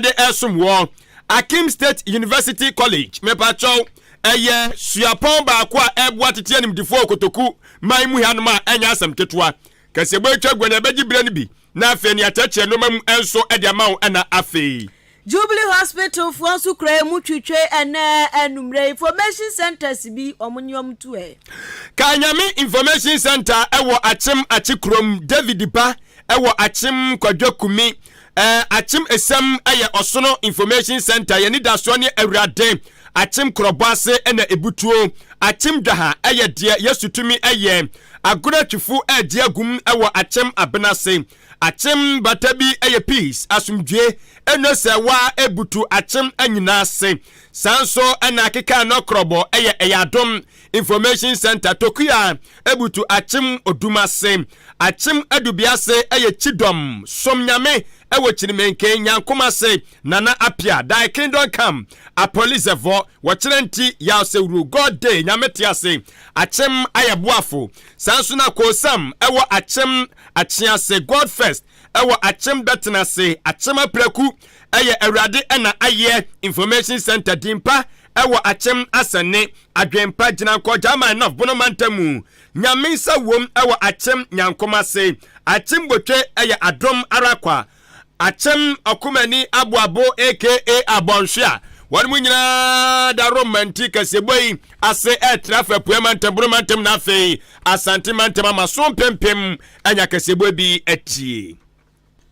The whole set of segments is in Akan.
de ɛresom wɔ Akim State University College. Mepakyɛw, ɛyɛ suapɔn baako a ɛboa tete animdefoɔ wɔ Kotoku man mu hanom a ɛnyɛ asɛm ketewa. Kaseɛbɔ yi twa gua nea ɛbɛgye berɛ no bi na afei nea kyerɛkyerɛ nnoɔma mu nso de ama wo ɛna afei. Jubilee Hospital foɔ nso kura emu twitwe ɛnɛ anummerɛ information centers bi wɔn nye wɔn tu ɛ. Kanyame Information Center ɛwɔ Akyem Akye kurom, David Ba ɛwɔ Akyem Kwadwo Kumi, ɛɛ Akyem Esam ɛyɛ Ɔsono Information Center, yɛn anidasoɔ ne Awurade, Akyem Korɔbɔ ase ɛna Ebutuo, Akyem Dwaha ɛyɛ deɛ Yesu tumi ɛyɛ, Agorɔ Atwifo ɛregye agum ɛwɔ Akyem Abenase, Akyem Bata bi ɛyɛ Peace, Asomdwie, Eno sɛ wa ebutu Akyem anyina ase. Saa nso ɛna Akeka Nɔkrɔbɔ ɛyɛ Ɛyɛ Adom Information Center, Tokua ebutu Akyem Odum ase. Akyem Adubiase ɛyɛ Kyidɔm, Som Nyame ɛwɔ Kyinimenken, Nyankom ase, Nana Apia, Thy Kingdom Come, Apolizɛvɔ, Wɔkyerɛ Nti, Yaw Sewuru, God Day, Nyame Te Ase, Akyem Ayɛ Boafo. Saa nso na Kosam ɛwɔ Akyem Akyease, God First ɛwɔ Akyem Bɛtenase, Akyem Apraku ɛyɛ Awurade Ɛna Ayɛ Information Center, Dimpa ɛwɔ Akyem Asɛne, Adwenpa, Gyinankɔ, German North, Bono Mantam mu, Nyame Nsa Wom ɛwɔ Akyem Nyankomase, Akyem Botwe ɛyɛ Adom Arakwa, Akyem Ɔkomani Aboabo aka Abɔnhwe a wɔn mu nyinaa da Roma nti kaseɛbɔ yi ase ɛretra afa Apueɛ mantam, Bono mantam na afei Asante mantam ama so mpempem anya kaseɛbɔ bi atie.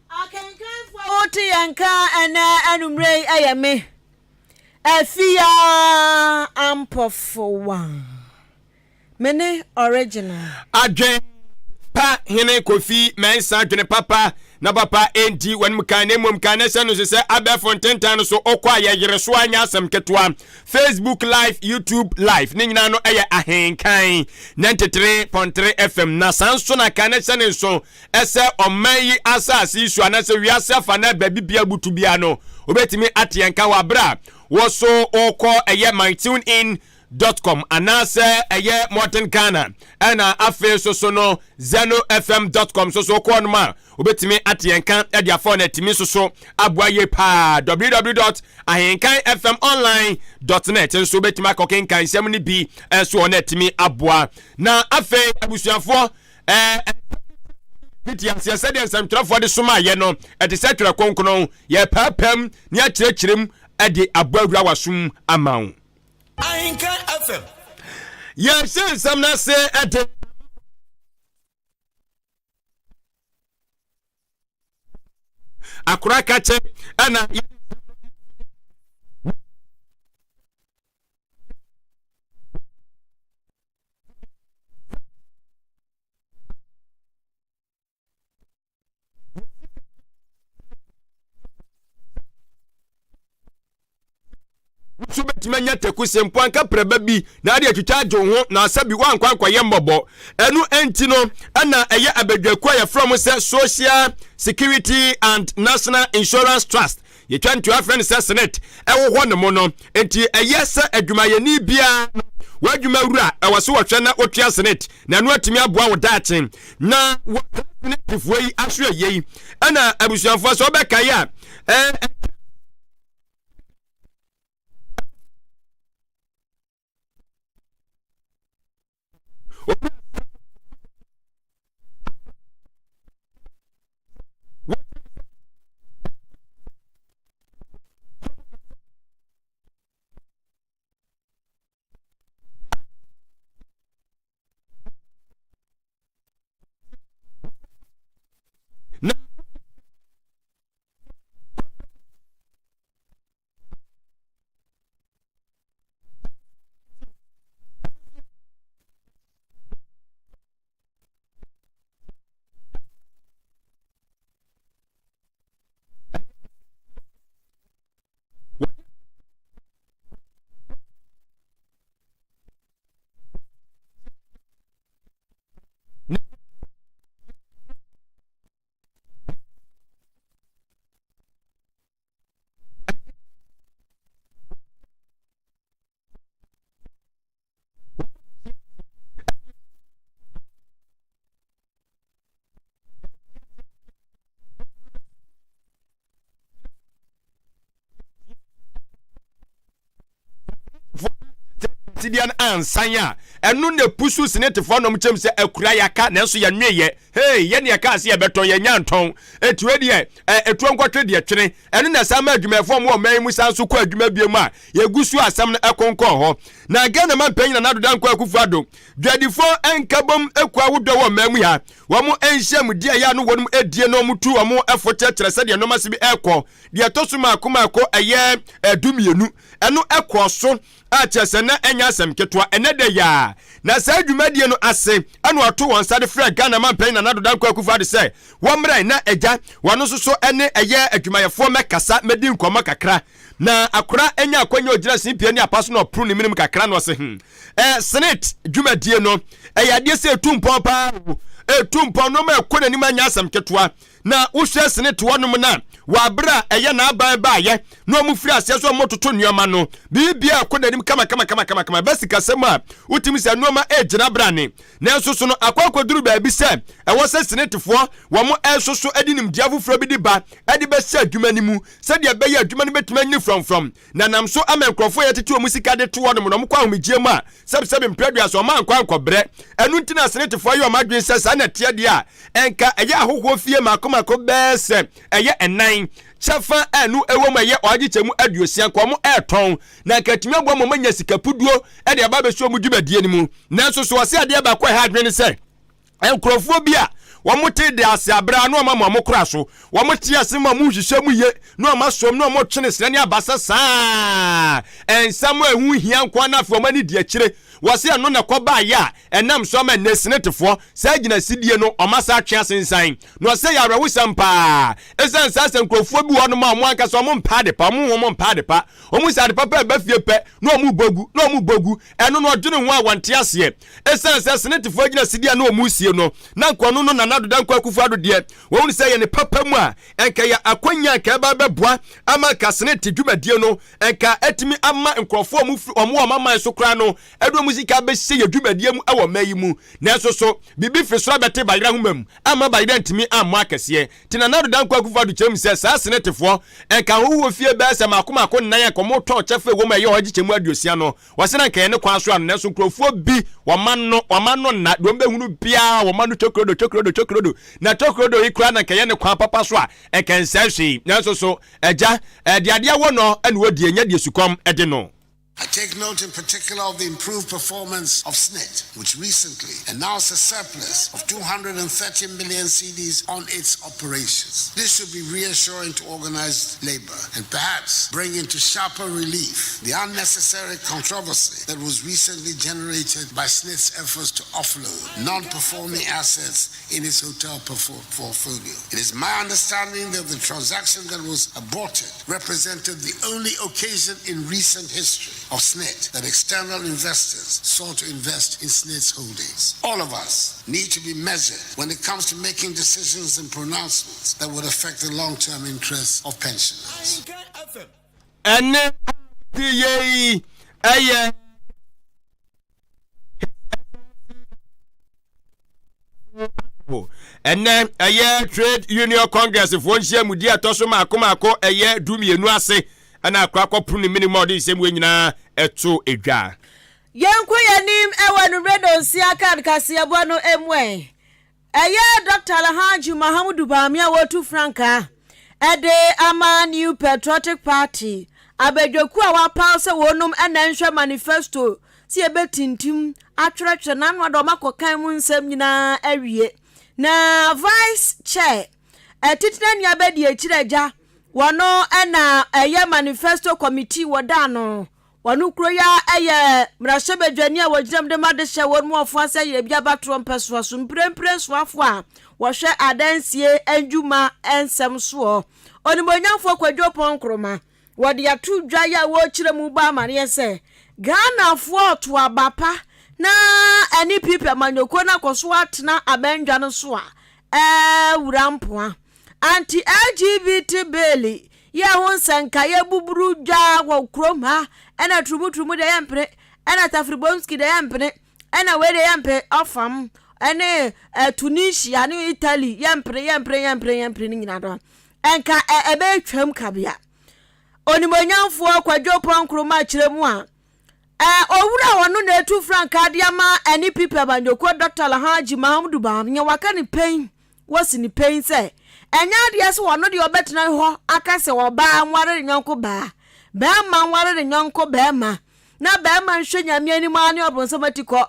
Akenkanfo a wote yɛn nka ɛnnɛ anwummere yi yɛ me, Afia Ampofowaa. Me ne original. Adwen pa hene Kofi Mensah adwene papa na papa enti w'anim kan na mmom kan na hyɛ no nso sɛ abɛɛfo ntentan no so okɔ a yɛyere so anyɛ asɛm ketewa. Facebook live, YouTube live ne nyinaa no ɛyɛ ahenkan 93.3 FM na saa nso na kan na hyɛ ne nso ɛsɛ ɔman yi asase yi so anaasɛ wiase afa na baabi bia butu bia no wobɛtumi ate yɛn ka wɔ abere a wɔso wokɔ ɛyɛ my tune in dot com anaasɛ ɛyɛ Modern Ghana ɛna afei nso so no Zeno FM dot com nso so kɔɔ nom a wobɛtumi ate yɛn ka de afa na atumi nso so aboa yie paa www dot ahenkan fm online dot net nso wobɛtumi akɔkenkan nsɛm no bi nso wɔ na atumi aboa na afei abusuafoɔ ɛɛ fiti aseɛ sɛdeɛ nsɛmtwerɛfoɔ de somaeɛ no ɛte sɛ twerɛ kronkron yɛpɛɛpɛm ne akyerɛkyerɛm de abɔ awura wasom ama wo. Ahenka FM. Yɛhyɛ nsɛm no ase de. Akora kakye ɛna. Nso bɛtumi anya taku sɛ mpo anka prɛba bi na ade atwitwa agye wo ho na asɛ bi woankɔ ankɔyɛ mmɔbɔ. Ɛno nti no ɛna ɛyɛ abadwakuo a yɛfrɛ mo sɛ Social Security and National Insurance Trust, yɛtwa ntua frɛ no sɛ SSNIT, ɛwɔ hɔ nom no. Nti ɛyɛ sɛ adwumayɛni biara no w'adwuma wura ɛwɔ so wɔhwɛ na wotua SSNIT na ɛno atumi aboa wo daakye. Na wɔ saa SSNITfoɔ yi asoɛyɛ yi ɛna abusuafoɔ sɛ wobɛkae a ɛɛ Na. Tideɛ no ansan a, ɛno na ɛpusu Senetefoɔ nom kyɛm sɛ akura yɛaka nanso yɛnweyɛ. Hey, yɛne yɛkaa sɛ yɛbɛtɔn, yɛnya ntɔn. Enti wei deɛ, ɛtuo nkɔtwe deɛ twene. Ɛno na ɛsan ma adwumayɛfoɔ a wɔwɔ ɔman yi mu san nso kɔ adwuma bio mu a yɛgu so a asɛm no ɛkonkɔn hɔ. Na Ghana manpanyin Nana Addo Dankwa Akufo-Addo, dwadifoɔ nkabom ekuo ahodoɔ wɔ ɔman mu ha, wɔn nhyiamudie a ɛyɛ a no wɔnom ɛdie na wɔn tu wɔn fo kyerɛkyerɛ sɛdeɛ nnoɔma si bi ɛrekɔ. Deɛ ɛtɔ so mmaako mmaako ɛyɛ 12, ɛno ɛkɔɔ so a kyerɛ sɛ na ɛnyɛ asɛm ketewa. Ɛnnɛ da yi ara na saa dwumadie no ase na wɔato wɔn nsa de frɛ Ghana manpanyin Nana Addo Dankwa Akufo-Addo sɛ wɔmmrɛ na agya wɔn nso so ne ɛyɛ adwumayɛfoɔ mmɛkasa mmɛdi nkɔmmɔ kakra. Na akora anya akwanya ɔgyina simpie ne apa so na ɔporo ne menem kakra na ɔse hmm, eh, Senate dwumadie no ɛyɛ adeɛ sɛ ɛtu mpɔn paa o, ɛtu mpɔn, nneɛma ɛkɔ n'anim anyɛ asɛm ketewa. Na wohwɛ Senate hɔnom no a, wɔ abere a ɛyɛ n'aban baayɛ na wɔn firi aseɛ sɛ wɔn toto nneɛma no, biribiara ɛkɔ n'anim kama kama kama kama kama. Ɛbɛ sikasɛm a, wotumi sɛ nneɛma ɛregyina brane. Nanso so no akɔ akɔduru baabi sɛ ɛwɔ sɛ Senetefoɔ wɔn ɛresoso de nimdeɛ afoforɔ bi de ba de bɛhyɛ adwuma no mu sɛdeɛ ɛbɛyɛ adwuma no bɛtumi anyini frɔmfrɔm na nam so ama nkurɔfoɔ a yɛtete wɔn sika de to hɔnom na wɔkɔ ahomegyeɛ mu a sɛbsɛbe mprɛ aduasa wɔn ankɔ ankɔbrɛ. Ɛno nti na Senetefoɔ ayɛ wɔn adwene sɛ saa na ɛteɛ deɛ a, ɛnka ɛyɛ ahohoɔ fie mmaako mmaako bɛɛ sɛ ɛyɛ ɛnan kyɛfa a ɛno ɛwɔ mu a ɛyɛ ɔhagyekyɛmu 60 nka wɔn ɛretɔn na anka atumi aboa ma wɔanya sika puduo de aba abɛsi wɔn dwumadie no mu. Nanso so wɔse adeɛ baako a ɛha adwene ne sɛ nkurɔfoɔ bi a wɔte de ase abere a na wɔama wɔn kora so, wɔte ase ma wɔhwehwɛ mu ye na wɔn asom na wɔtwe ne serɛ ne abasa saa nsɛm a ɛho hia nko na afei wɔn ani di akyire. Wɔse ɛno na ɛkɔbaeɛ a ɛnam so ama nnɛ Senetefoɔ saa gyinasidie no wɔn asa atwe asensan. Na ɔsɛ yɛ awerɛhosɛm paa ɛsiane saa sɛ nkurɔfoɔ bi wɔ hɔnom a wɔn ankasa wɔn mpɛ adepa, wɔn ho wɔn mpɛ adepa. Wɔn sɛ ade papa ɛba fie pɛ na wɔn bɔ gu na wɔn bɔ gu. Ɛno no ɔdwene ho a wɔnte aseɛ. Ɛsiane sɛ Senetefoɔ agyinasidie a na wɔn resie no na nka ɔno no Nana Addo Dankwa Akufo Addo deɛ wɔhunu sɛ ɛyɛ ne papa mu a nka ɛyɛ akwanya a nka ɛba bɛboa ama nka Senate dwumadie no nka atumi ama nkurɔfoɔ a wɔfiri wɔn wɔ wɔn aman so koraa no de wɔn sika abɛhyɛ yɛ dwumadie mu wɔ mma yi mu. Nanso so biribi firi soro abɛte bayerɛ ahoma mu amma bayerɛ antumi ammɔ akɛseɛ? Nti Nana Addo Dankwa Akufo Addo kyerɛ mu sɛ saa Senetefoɔ nka ahohoɔ fie bɛyɛ sɛ mmaako mmaako nnan a nka wɔtɔn kyɛfa ɛwɔ mu a ɛyɛ ɔha nkyekyɛmu 60 no, wɔse na nka ɛyɛ ne kwan so ano, nanso nkurɔfoɔ bi wɔma no wɔma no nna, deɛ wɔbɛhunu biara wɔma no twokrodo twokrodo twokrodo, na twokrodo yi koraa na nka ɛyɛ ne kwan papa so a nka ɛnsɛe hwee. Nanso so Agya, deɛ adeɛ wɔ no na ɔdie, nyɛ deɛ sukɔm de no. I take note in particular of the improved performance of SNIT, which recently announced a surplus of 230 million cedis on its operations. This should be reassuring to organized labor and perhaps bring into sharper relief the unnecessary controversy that was recently generated by SNIT's efforts to offload non-performing assets in its hotel portfolio. It is my understanding that the transaction that was aborted represented the only occasion in recent history of SNIT that external investors sought to invest in SNIT's holdings. All of us need to be measured when it comes to making decisions and pronouncements that would affect the long-term interests of pensioners. Ɛne yei ɛyɛ Ɛnnɛ ɛyɛ Trade Union Congress foɔ nhyiamudi a ɛtɔ so mako mako ɛyɛ 12 ase ɛna akora kɔpono ne mene mu a ɔde nsɛm wei nyinaa ɛto edwa. Yɛnkɔ yɛn anim wɔ anwummerɛ nnɔnsia kan kaseɛbɔ no mu ɛ. Ɛyɛ Dɔkta Alhaji Mahamudu Bawumia a wɔretu frankaa de ama New Patriotic Party abadwakuo a wɔapaw sɛ wɔnom na nhwɛ manifesto sɛ yɛbɛtintim atwerɛtwerɛ n'ano ada wɔn akɔkan mu nsɛm nyinaa awie. Na Vice Chair Atitena Nua Bɛdi Akyire Agya wɔno na ɛyɛ manifesto committee wɔda ano. Wɔn kuro yi ara yɛ mmarahyɛbadwani a wɔgyina mu de ma de hyɛ wɔn mu ɔfo ase ayɛ bi abatoɔ mpɛsoa so mprempren soafoɔ a wɔhwɛ adansie ndwuma nsɛm soɔ. Onimuonyamfoɔ Kwadwo Oppong Nkrumah, wɔde ato dwa yi a wɔrekyerɛ mu bɔ amaneɛ sɛ Ghanafoɔ reto aba pa na NPP amanyɔkuo no akɔ so atena abɛndwa no so a ɛwura mpoa. Anti-LGBT Bill yɛ ho nsɛnkaeɛ buburu dwa wɔ kurom ha, ɛna turumuturumu deɛ yɛmpene, ɛna tafiribomski deɛ yɛmpene, ɛna wei deɛ yɛmpene, ɔfam ɛne Tunisia ne Italy yɛmpene yɛmpene yɛmpene yɛmpene ne nyinaa no ɛnka ɛbɛyɛ twam kabea. Onimonyamfoɔ Kwadwo Pɔn Nkrumah kyerɛ mu a. Owura a ɔno na etu frankaa de ama NPP amanyɔkuo Dɔkta Alhaji Mahamudu Bawumia waka ne pɛn wasi ne pɛn sɛ ɛnyɛ adeɛ sɛ ɔno deɛ ɔbɛtena hɔ aka sɛ ɔbaa nware ne yɔnko baa, bɛrima nware ne yɔnko bɛrima na bɛrima nhwɛ Nyame anim ara ne ɔbronsam atikɔ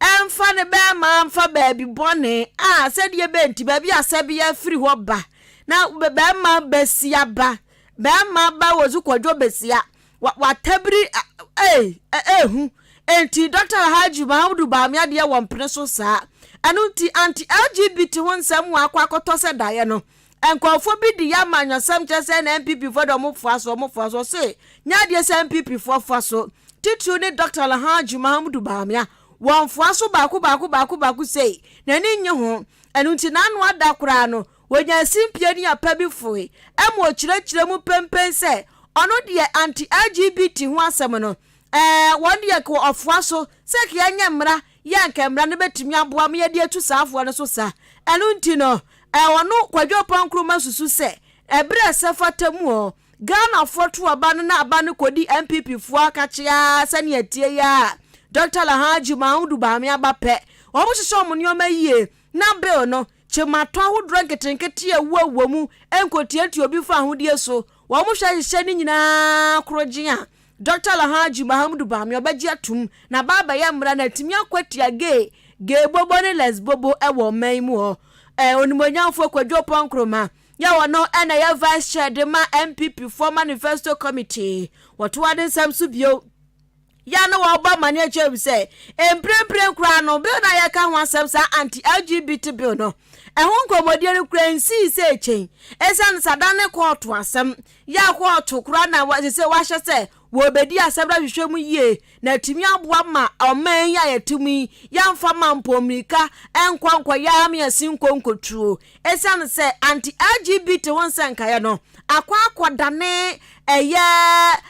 ɛmfa ne bɛrima mfa baabi bɔne a sɛdeɛ bɛnti baabi a sɛbea firi hɔ ba na bɛrima basia ba bɛrima ba wɔ so kwadwo basia Wa watabiri ei ehu. Enti Dɔkta Alhaji Mahamudu Bawumia deɛ wɔ mpene so saa. Ɛno nti anti LGBT ho nsɛm ho akɔ akɔtɔ sɛ daeɛ no. Nkurɔfoɔ bi de yɛ amanyɔsɛm kyerɛ sɛ na NPP foɔ deɛ wɔn foa so wɔn foa so. Ɔse nyɛ adeɛ sɛ NPP foɔ foa so. Titiriw ne Dɔkta Alhaji Mahamudu Bawumia. Wɔn foa so baako baako baako baako sei. N'ani nnye ho. Ɛno nti n'ano ada koraa no Wɔnyaa simpie ne apa bi foe ma ɔkyerɛkyerɛ mu penpen sɛ ɔno deɛ anti-LGBT ho asɛm no, ɛɛ, wɔn deɛ nka ɔfoa so sɛ nka yɛnyɛ mmara yɛ a nka mmara no bɛtumi aboa ma yɛde atu saa afoa no so sa. Ɛno nti no, ɛɛ, ɔno Kwadwo Oppong Nkrumah susu sɛ ɛberɛ a ɛsɛ fata mu ɔ, Ghanafoɔ to aba no na aba no kɔdi NPP foɔ akakye ara sɛdeɛ ɛteɛ yi ara a, Dɔkta Alhaji Mahamudu Bawumia aba pɛ, wɔhyehyɛ wɔn nneɛma yie na bill no Kyematɔ ahodoɔ nketenkete a ɛwuawua mu nkotiatia obi fa ahodie so. Wɔn hwɛ hyehyɛ ne nyinaa korogyen a Dɔkta Alhaji Mahamudu Bawumia ɔbɛgye atum na aba abɛyɛ mmara na atumi akɔ atia gay, gay bobo ne lesbobo wɔ ɔman yi mu hɔ. Onimuonyamfoɔ Kwadwo Oppong Nkrumah yɛ ɔno na ɛyɛ Vice Chair de ma NPP foɔ Manifesto Committee. Wɔto ade nsɛm so bio. Yɛ a na wɔrebɔ amanneɛ kyerɛ mu sɛ, mprempren koraa no, bill no a yɛreka ho asɛm, saa anti-LGBT bill no, ɛho nkɔmmɔdie no koraa nsii sɛ ɛkyɛn. Esiane sɛ adane kɔɔto asɛm, yɛ a kɔɔto koraa na sɛ wɔahyɛ sɛ wɔrebɛdi asɛm no ahwehwɛ mu yie na atumi aboa ma ɔman yi a yɛte mu yi, yɛamfa ma mpɔmmirika nkɔ nkɔyɛ ara ma yɛasi nkɔ nkɔtuo. Esiane sɛ anti-LGBT ho nsɛnkaeɛ no akɔ akɔdane ɛyɛ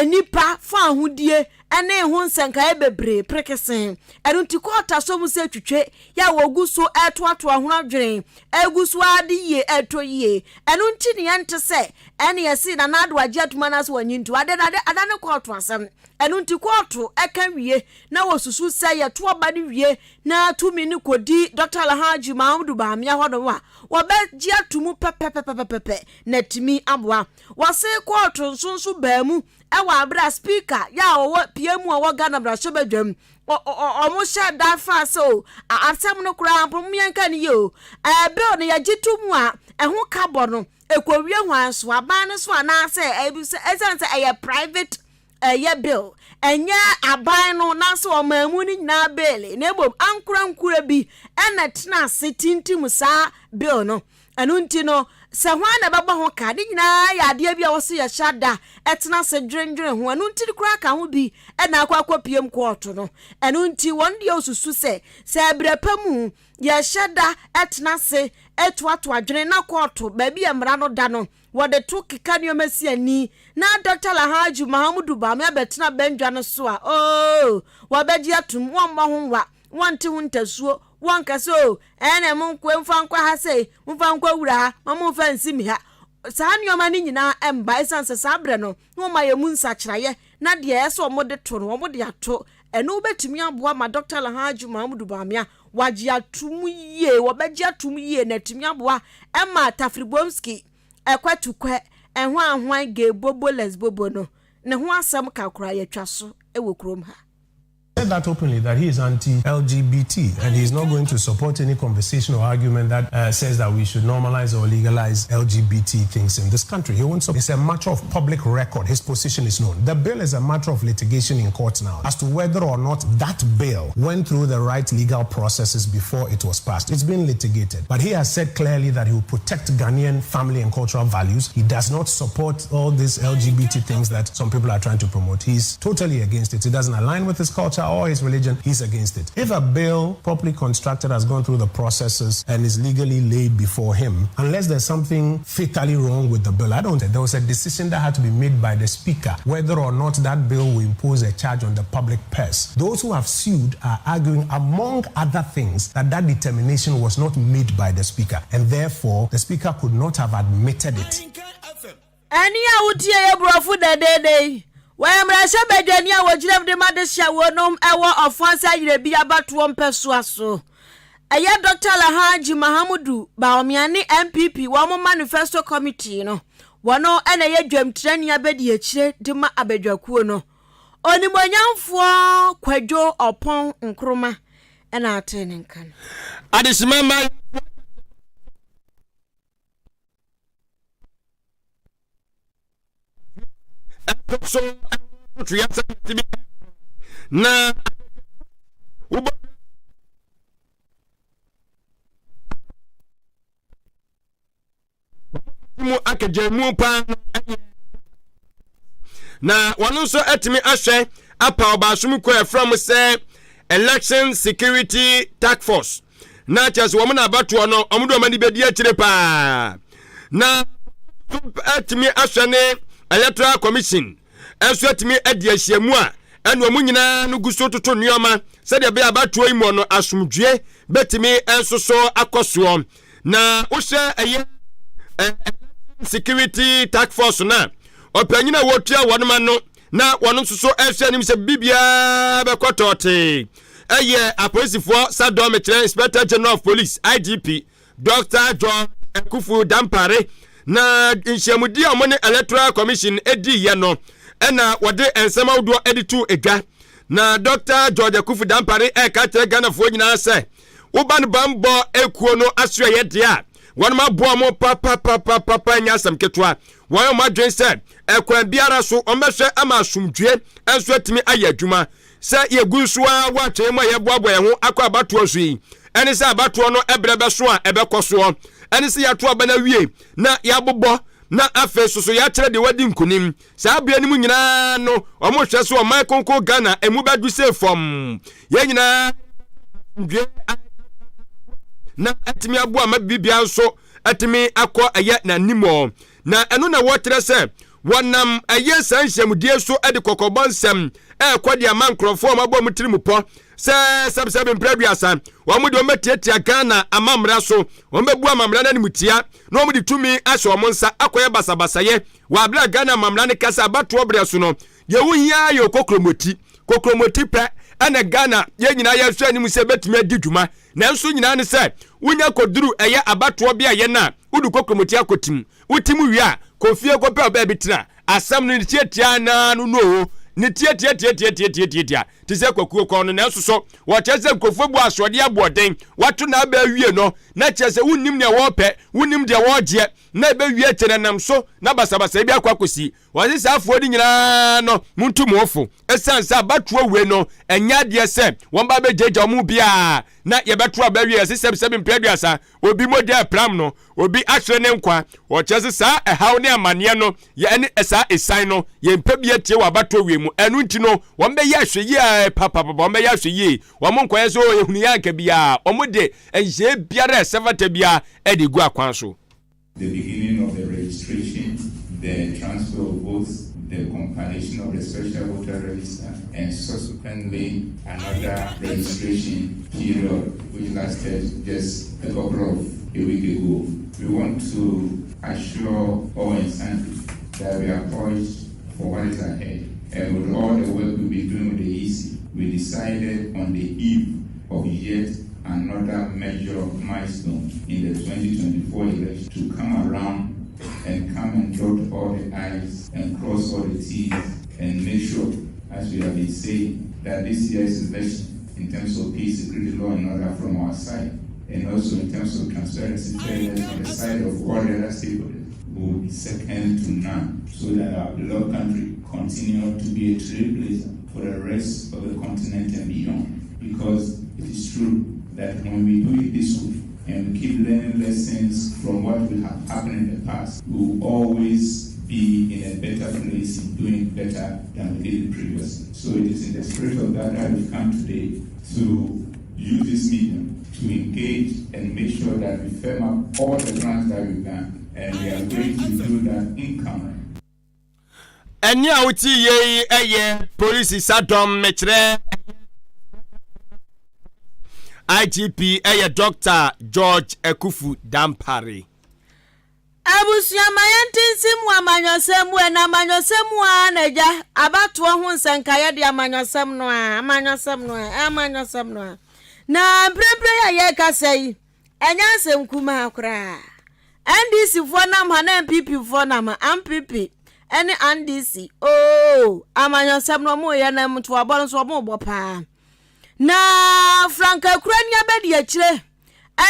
nnipa faahodie ne ho nsɛnkaeɛ bebree perekesee, ɛno nti kɔɔto asɔ mu sɛ twitwe yɛ a wɔgu so retoatoa ho adwene ɛgu so ara de yie ɛretɔ yie. Ɛno nti ne yɛnte sɛ ɛne yɛse Nana Addo agye atum anaasɛ wannye ntom. Ade no adane kɔɔto asɛm. Ɛno nti kɔɔto ɛka wie na wɔsusu sɛ yɛto aba no wie na tumi no kɔdi Dɔkta Alhaji Mahamudu Bawumia hɔnom a, wɔbɛgye ato mu pɛpɛpɛpɛpɛpɛ na atumi aboa. Wɔse kɔɔto nso nso baa mu wɔ aberɛ a Speaker yɛ a ɔwɔ pia mu a ɔwɔ Ghana mmarahyɛbadwam wɔn hyɛ da faa sɛ o asɛm no koraa mpo mo yɛnka no yie o ɛɛ bill no yɛgye to mu a ɛho ka bɔ no ɛkɔwie hwan so aban no so anaasɛ ɛsiane sɛ ɛyɛ private Ɛyɛ bill, ɛnyɛ aban no nanso ɔman mu no nyinaa bill, na mmom ankorankora bi na ɛtena ase tintim saa bill no. Ɛno nti no, sɛ hwan na ɛbɛbɔ ho ka? Ne nyinaa yɛ adeɛ bi a wɔsɛ yɛhyɛ ada tena ase dwendwene ho. Ɛno nti koraa ka ho bi na akɔ akɔpiem kɔɔto no. Ɛno nti wɔn deɛ wɔsusu sɛ, sɛ berɛ pa mu yɛhyɛ da tena ase toatoa adwene na kɔɔto baabi a mmara no da no, wɔde to keka nneɛma si ani na Dɔkta Alhaji Mahamudu Bawumia bɛtena bandwa no so a, oh, wɔbɛgye atom, wɔmmɔ ho nwa, wɔnte ho ntasuo, wɔnka sɛ, oh, ɛnna monkoe mfa nkɔ ha sei, momfa nkɔ wura ha, ma momfa nsi me ha. Saa nneɛma no nyinaa mba ɛsiane sɛ saa berɛ no na wɔma yɛn mu nsakyeraeɛ na deɛ ɛsɛ sɛ wɔde to no wɔde ato. Ɛno bɛtumi aboa ma Dɔkta Alhaji Mahamudu Bawumia wagye atom yie, wɔbɛgye atom yie na atumi aboa ma Tafribomski Ɛkwatukwɛ, ɛhwanhwan, gay bobo, lesbobo no, ne ho asɛm ka koraa yɛatwa so wɔ kurom ha. Said that openly that he is anti-LGBT and he is not going to support any conversation or argument that uh, says that we should normalize or legalize LGBT things in this country. He won't support. It's a matter of public record. His position is known. The bill is a matter of litigation in court now as to whether or not that bill went through the right legal processes before it was passed. It's been litigated. But he has said clearly that he will protect Ghanaian family and cultural values. He does not support all these LGBT things that some people are trying to promote. He's totally against it. It doesn't align with his culture or his religion. He's against it. If a bill properly constructed has gone through the processes and is legally laid before him, unless there's something fatally wrong with the bill, I don't think there was a decision that had to be made by the speaker whether or not that bill will impose a charge on the public purse. Those who have sued are arguing, among other things, that that determination was not made by the speaker, and therefore the speaker could not have admitted it. Ɛnne a wotie yɛ Borɔfo dɛdɛɛdɛ yi. Wɔyɛ mmarahyɛbadwani a wɔgyina mu de ma dehye a wɔnom wɔ Ɔfɔnse Ayerɛbi abatoɔ mpɛsoa so. Ɛyɛ Dɔkta Alhaji Mahamudu Bawumia ne NPP wɔn Manifesto Committee no, wɔno na ɛyɛ dwamtirani abadiakyire de ma abadwakuo no. Onimuonyamfoɔ Kwadwo Ɔpɔn Nkrumah na atee ne nka no. Adesima mma ɛkɔ so tua sɛ bi na wobɔ mu akagya mu paa na wɔn nso atumi ahwɛ apa ɔbaasom kɔ ɛfrɛ mo sɛ election security task force na kyerɛ sɛ wɔn na abatoɔ no wɔn de wɔn ani bɛdi akyire paa na atumi ahwɛ ne electoral commission nso atumi adi ahyiamu a ɛna wɔn nyinaa no gu so toto nneɛma sɛdeɛ ɛbɛyɛ abatoɔ yi mu no asomdwie bɛtumi nso so akɔ soɔ na wohyɛ ɛyɛ security task force no a ɔpanyin a wɔtua wɔn ma no na wɔn nso so ɛhwɛ anim sɛ biribiara bɛkɔ tɔɔtee ɛyɛ apolisifoɔ sadɔm kyerɛ inspector general of police igp dr john akufu dampare na nhyiamudi a wɔn ne electoral commission diiɛ no ɛna wɔde nsɛm ahodoɔ de to edwa na dr george akufu dampare ɛreka kyerɛ ghanafoɔ nyinaa sɛ woba no bambɔ ekuo no asoɛyɛ deɛ a wɔn aboa wɔn papapapapa nyɛ asɛm ketewa wɔn wɔn adwene sɛ ɛkwan biara so wɔn bɛhwɛ ama asomdue nso atumi ayɛ adwuma sɛ yɛgu nso ara wɔ atwɛn mu a yɛboaboa yɛn ho akɔ abatoɔ so yi ɛne sɛ abatoɔ no ɛbrɛ bɛso a ɛbɛkɔ soɔ ɛne sɛ yɛato aba no awie na yɛabobɔ na afei soso yɛakyerɛ deɛ wadi nkonim saa berɛ no mu nyinaa no wɔhwɛ so ɔman konko Ghana emu bɛdwo sɛ fam yɛn nyinaa dwe na atumi aboa ma biribiara nso atumi akɔ ɛyɛ n'anim na ɛno na wɔkyerɛ sɛ wɔnam ɛyɛ saa nhyiamudie so de kɔkɔbɔ nsɛm ɛrekɔ de ama nkurɔfoɔ a wɔabɔ wɔn tirim pɔ sɛ sɛbsɛbe mprɛ aduasa wɔn de wɔn bɛtiatia Ghana amammara so wɔn bɛbu amammara no animtia na wɔn de tumi ahyɛ wɔn nsa akɔyɛ basabasayɛ wɔ abere a Ghana amammara no kasa abatoɔ berɛ so no deɛ wohia yɛ kokromoti kokromoti pɛ ɛna Ghana yɛn nyinaa yɛhwɛ anim sɛ bɛtumi adi dwuma nanso nyinaa ne sɛ wonya kɔduru ɛyɛ abatoɔ bi a yɛn a wode kokromoti akɔtim Wote mu wie a, kɔ fie kɔpɛ ɔbaa bi tena. Asɛm no ne tiatia naa no no o, ne tiatiatiatiatiatiatia te sɛ kwakuo kɔn no. Nanso so wɔkyerɛ sɛ nkurɔfoɔ bu asoɔden aboɔden, wɔato n'aba awie no, na kyerɛ sɛ wonnim nea wɔrepɛ, wonnim deɛ wɔregyeɛ, na ɛbɛwie akyire no ɛnam so na basabasayɛ bi akɔ akɔsi. Wɔse saa afoɔ no nyinaa no, montu mo ho fo. Ɛsiane sɛ abatoɔ wei no, ɛnyɛ adeɛ sɛ wɔn ba bɛgyaagya wɔn mu biara na yɛbɛto aba awie. Yɛse sɛbsɛbe mprɛ aduasa, obi mogya repram no, obi ahwere ne nkwa. Wɔkyerɛ sɛ saa ɛhaw ne amanneɛ no yɛ ɛne saa esiane no, yɛmpɛ bi atie wɔ abatoɔ wei mu. Ɛno nti no, wɔbɛyɛ ahwɛyie papapapa, wɔbɛyɛ ahwɛyie. Wɔn nkɔyɛ sɛ, oh, yɛhunu yɛ anka biara. Wɔde nhyehyɛeɛ biara a ɛsɛ fata biara de gu akwan so. The beginning of the registration, the transfer of votes, the compilation of the special voter register, and subsequently another registration period which lasted just a couple of a week ago. We want to assure all and sundry that we are poised for what is ahead. And with all the work we've been doing with the EC, we decided on the eve of yet another major milestone in the 2024 election to come around and come and dot all the I's and cross all the T's and make sure, as we have been saying, that this year's election, in terms of peace, security, law, and order from our side, and also in terms of transparency, fairness on the side of all the other stakeholders, will be second to none, so that our beloved country continue to be a trailblazer for the rest of the continent and beyond. Because it is true that when we do it this way and we keep learning lessons from what will have happened in the past, we will always be in a better place in doing better than we did previously. So it is in the spirit of that that we've come today to use this medium to engage and make sure that we firm up all the plans that we've done, and we are going to do that in camera. Ɛnne a wote yei yɛ polisi sadɔm mekyerɛ IGP ɛyɛ Dr. George Akufu Dampare. Abusua ma yɛnte nsim wɔ amanyɔsɛm mu ɛ, na amanyɔsɛm mu ara na agya abatoɔ ho nsɛnkaeɛ de amanyɔsɛm no ara, amanyɔsɛm no ara, amanyɔsɛm no ara. Na mprempren a yɛrekasa yi, ɛnyɛ asɛm kumaa koraa. NDC foɔ nam ha na NPP foɔ nam ha, NPP ne NDC, oo, amanyɔsɛm no wɔreyɛ na ntoabɔ no nso wɔrebɔ paa. Na Frank Akura ni abɛdi akyire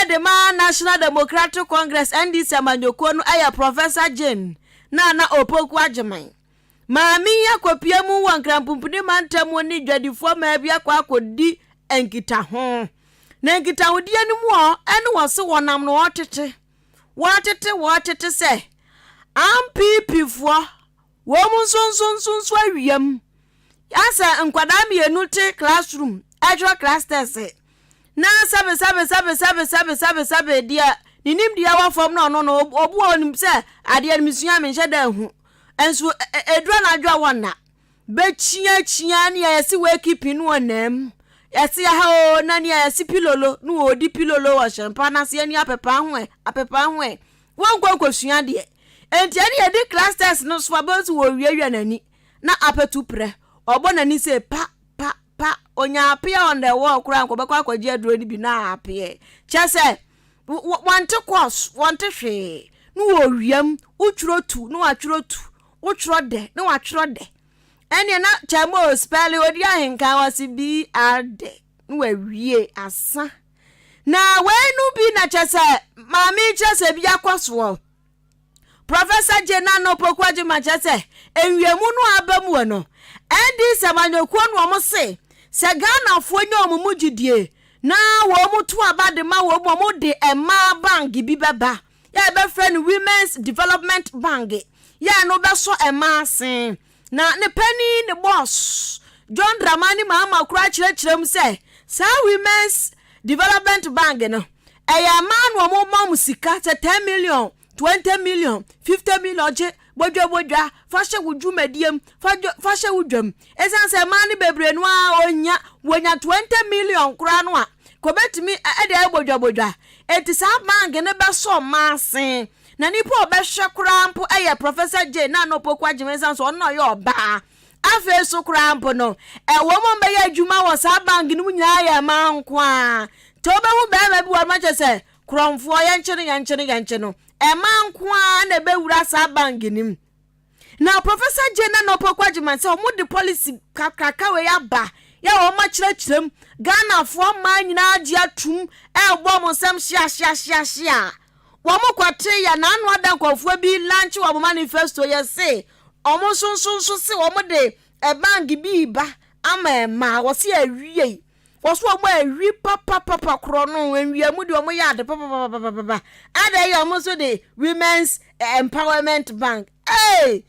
de ma National Democratic Congress NDC amanyɔkuo no yɛ Professor Jane Nana Opoku Agyemang. Maame yi akɔpia mu wɔ Nkranpumpuni mantam ne dwadifoɔ mmaa bi akɔ akɔdi nkitaho. Na nkitahodie no mu ɔ, ɛne wɔ se wɔnam no wɔtete, wɔtete, wɔtete sɛ ampiipifoɔ Wɔn nso nso nso nso awiam. Asɛ nkwadaa mmienu te classroom ɛtwerɛ class test na sɛbe sɛbe sɛbe sɛbe sɛbe sɛbe sɛbe deɛ ne nimdeɛ wɔ fam na ɔno no obu a ɔnim sɛ adeɛ no mesua menhyɛ da nhu nso ɛduru anadwo a wɔnna bɛkyiakyia ne yɛsi wake no ɔnam yɛsi aha o na ne yɛsi pilolo ne wɔdi pilolo wɔ hyɛmpa no ase ani apepaa ho ɛ apepaa ho ɛ Wɔnkɔ nkɔsua adeɛ. Enti ɛne yɛdi class test no so a bɛhu sɛ wɔrewiawia n'ani na apɛtu prɛ. Ɔbɔ n'ani sei pa pa pa. Ɔnya appear on the wall koraa nka ɔbɛkɔ akɔgye aduro no bi na appear. Kyerɛ sɛ wɔnte course, wɔnte hwee. Ne wɔrewiam, wotwerɛ tu na watwerɛ tu, wotwerɛ dɛ na watwerɛ dɛ. Ɛneɛ na kyɛmo spɛle ɔdi ahenkan ɔse BR dɛ na wawie asa. Na wei no bi na kyerɛ sɛ maame yi kyerɛ sɛ bi akɔ soɔ. Professor Jane Nana Opoku Agyemang kyerɛ sɛ nwiamu no a aba mu no, NDC amanyɔkuo no wɔn se sɛ Ghanafoɔ nya wɔn mu gyidie na wɔn to aba de ma wɔn wɔn de mmaa bank bi bɛba yɛ yɛbɛfrɛ no Women's Development Bank yɛ no bɛsɔ mmaa ase. Na ne panin ne boss, John Dramani Mahama koraa kyerɛkyerɛ mu sɛ saa Women's Development Bank no, ɛyɛ mmaa na wɔn ma wɔn sika sɛ 10 million, 20 million, 50 million gye bodwabodwa fa hyɛ wo dwumadie mu, fa fa hyɛ wo dwam. Ɛsiane sɛ mmaa no bebree no ara wɔnya wɔnya 20 million koraa no a, kɔbɛtumi ɛde ayɛ bodwabodwa. Enti saa bank no bɛsɔ mmaa ase. Na nipa a ɔbɛhwɛ koraa mpo yɛ Professor Jane Nana Opoku Agyemang esiane sɛ ɔno na ɔyɛ ɔbaa. Afei nso koraa mpo no, wɔn a wɔbɛyɛ adwuma wɔ saa bank no mu nyinaa yɛ mmaa nko ara. Nti wobɛhu barima bi wɔ hɔ no kyerɛ sɛ korɔmfoɔ yɛnkye no yɛnkye no yɛnkye no. Mmaa nko ara na ɛbɛwura saa bank no mu. Na Professor Jane Nana Opoku Agyemang sɛ wɔn de policy kakraka wei aba yɛ wɔn akyerɛkyerɛ mu Ghanafoɔ mmaa nyinaa agye atum ɛrebɔ wɔn nsam hyeahyeahyeahyea. Wɔn kɔte yɛ n'ano ada nkurɔfoɔ bi lanche wɔn manifesto yɛ se wɔn nso nso nso se wɔn de bank bi reba ama mmaa wɔse awiei wɔso wɔn awi papapapa korɔ no nwia mu deɛ wɔn yɛ ade papapapapapa ada yɛ wɔn nso de women's empowerment bank ee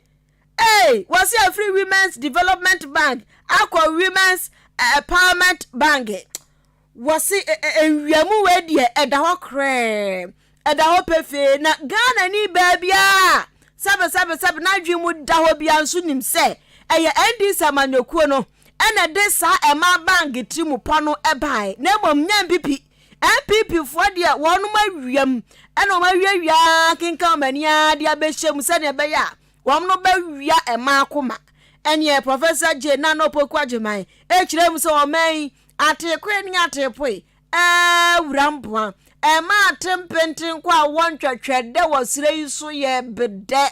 ee wɔse afiri women's development bank akɔ women's empowerment bank. Wɔse nwiamu wei deɛ ɛda hɔ korɛɛ, ɛda hɔ pefee na Ghanani baa biara a sɛbe sɛbe sɛbe n'adwene mu da hɔ biara nso nim sɛ ɛyɛ NDC amanyɔkuo no ɛna ɛde saa ɛmaa bank tiri mu pɔ no ɛbaeɛ na mmom nyɛ NPP. NPP foɔ deɛ wɔnom awiam ɛna wɔn awiawia kenkan wɔn ani ara de abɛhyɛ mu sɛdeɛ ɛbɛyɛ a Wɔn no bɛwia mmaa akoma. Ɛneɛ Professor Jane Nana Opoku Agyemang ɛkyerɛ mu sɛ ɔman yi ateekoe ne ateepoe ɛɛwura mpoa. Ɛma atempenten kɔ a wɔntwɛtwɛ dɛ wɔ serɛ yi so yɛ bedɛ.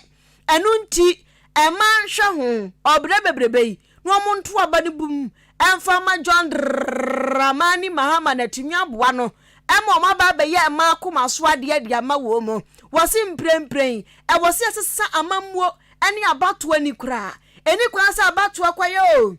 Ɛno nti ɛma nhwɛ ho ɔbrɛ bebrebe yi na wɔn nto aba no bum ɛmfa ma John Dramani Mahama na atumi aboa no ɛma wɔn aba abɛyɛ mmaa akoma so adeɛ de ama wɔn mu. Wɔse mprempren ɛwɔ sɛ yɛsesa amammuo ne abatoɔ ani koraa. Ɛni kwan sɛ abatoɔ kɔyɛ o.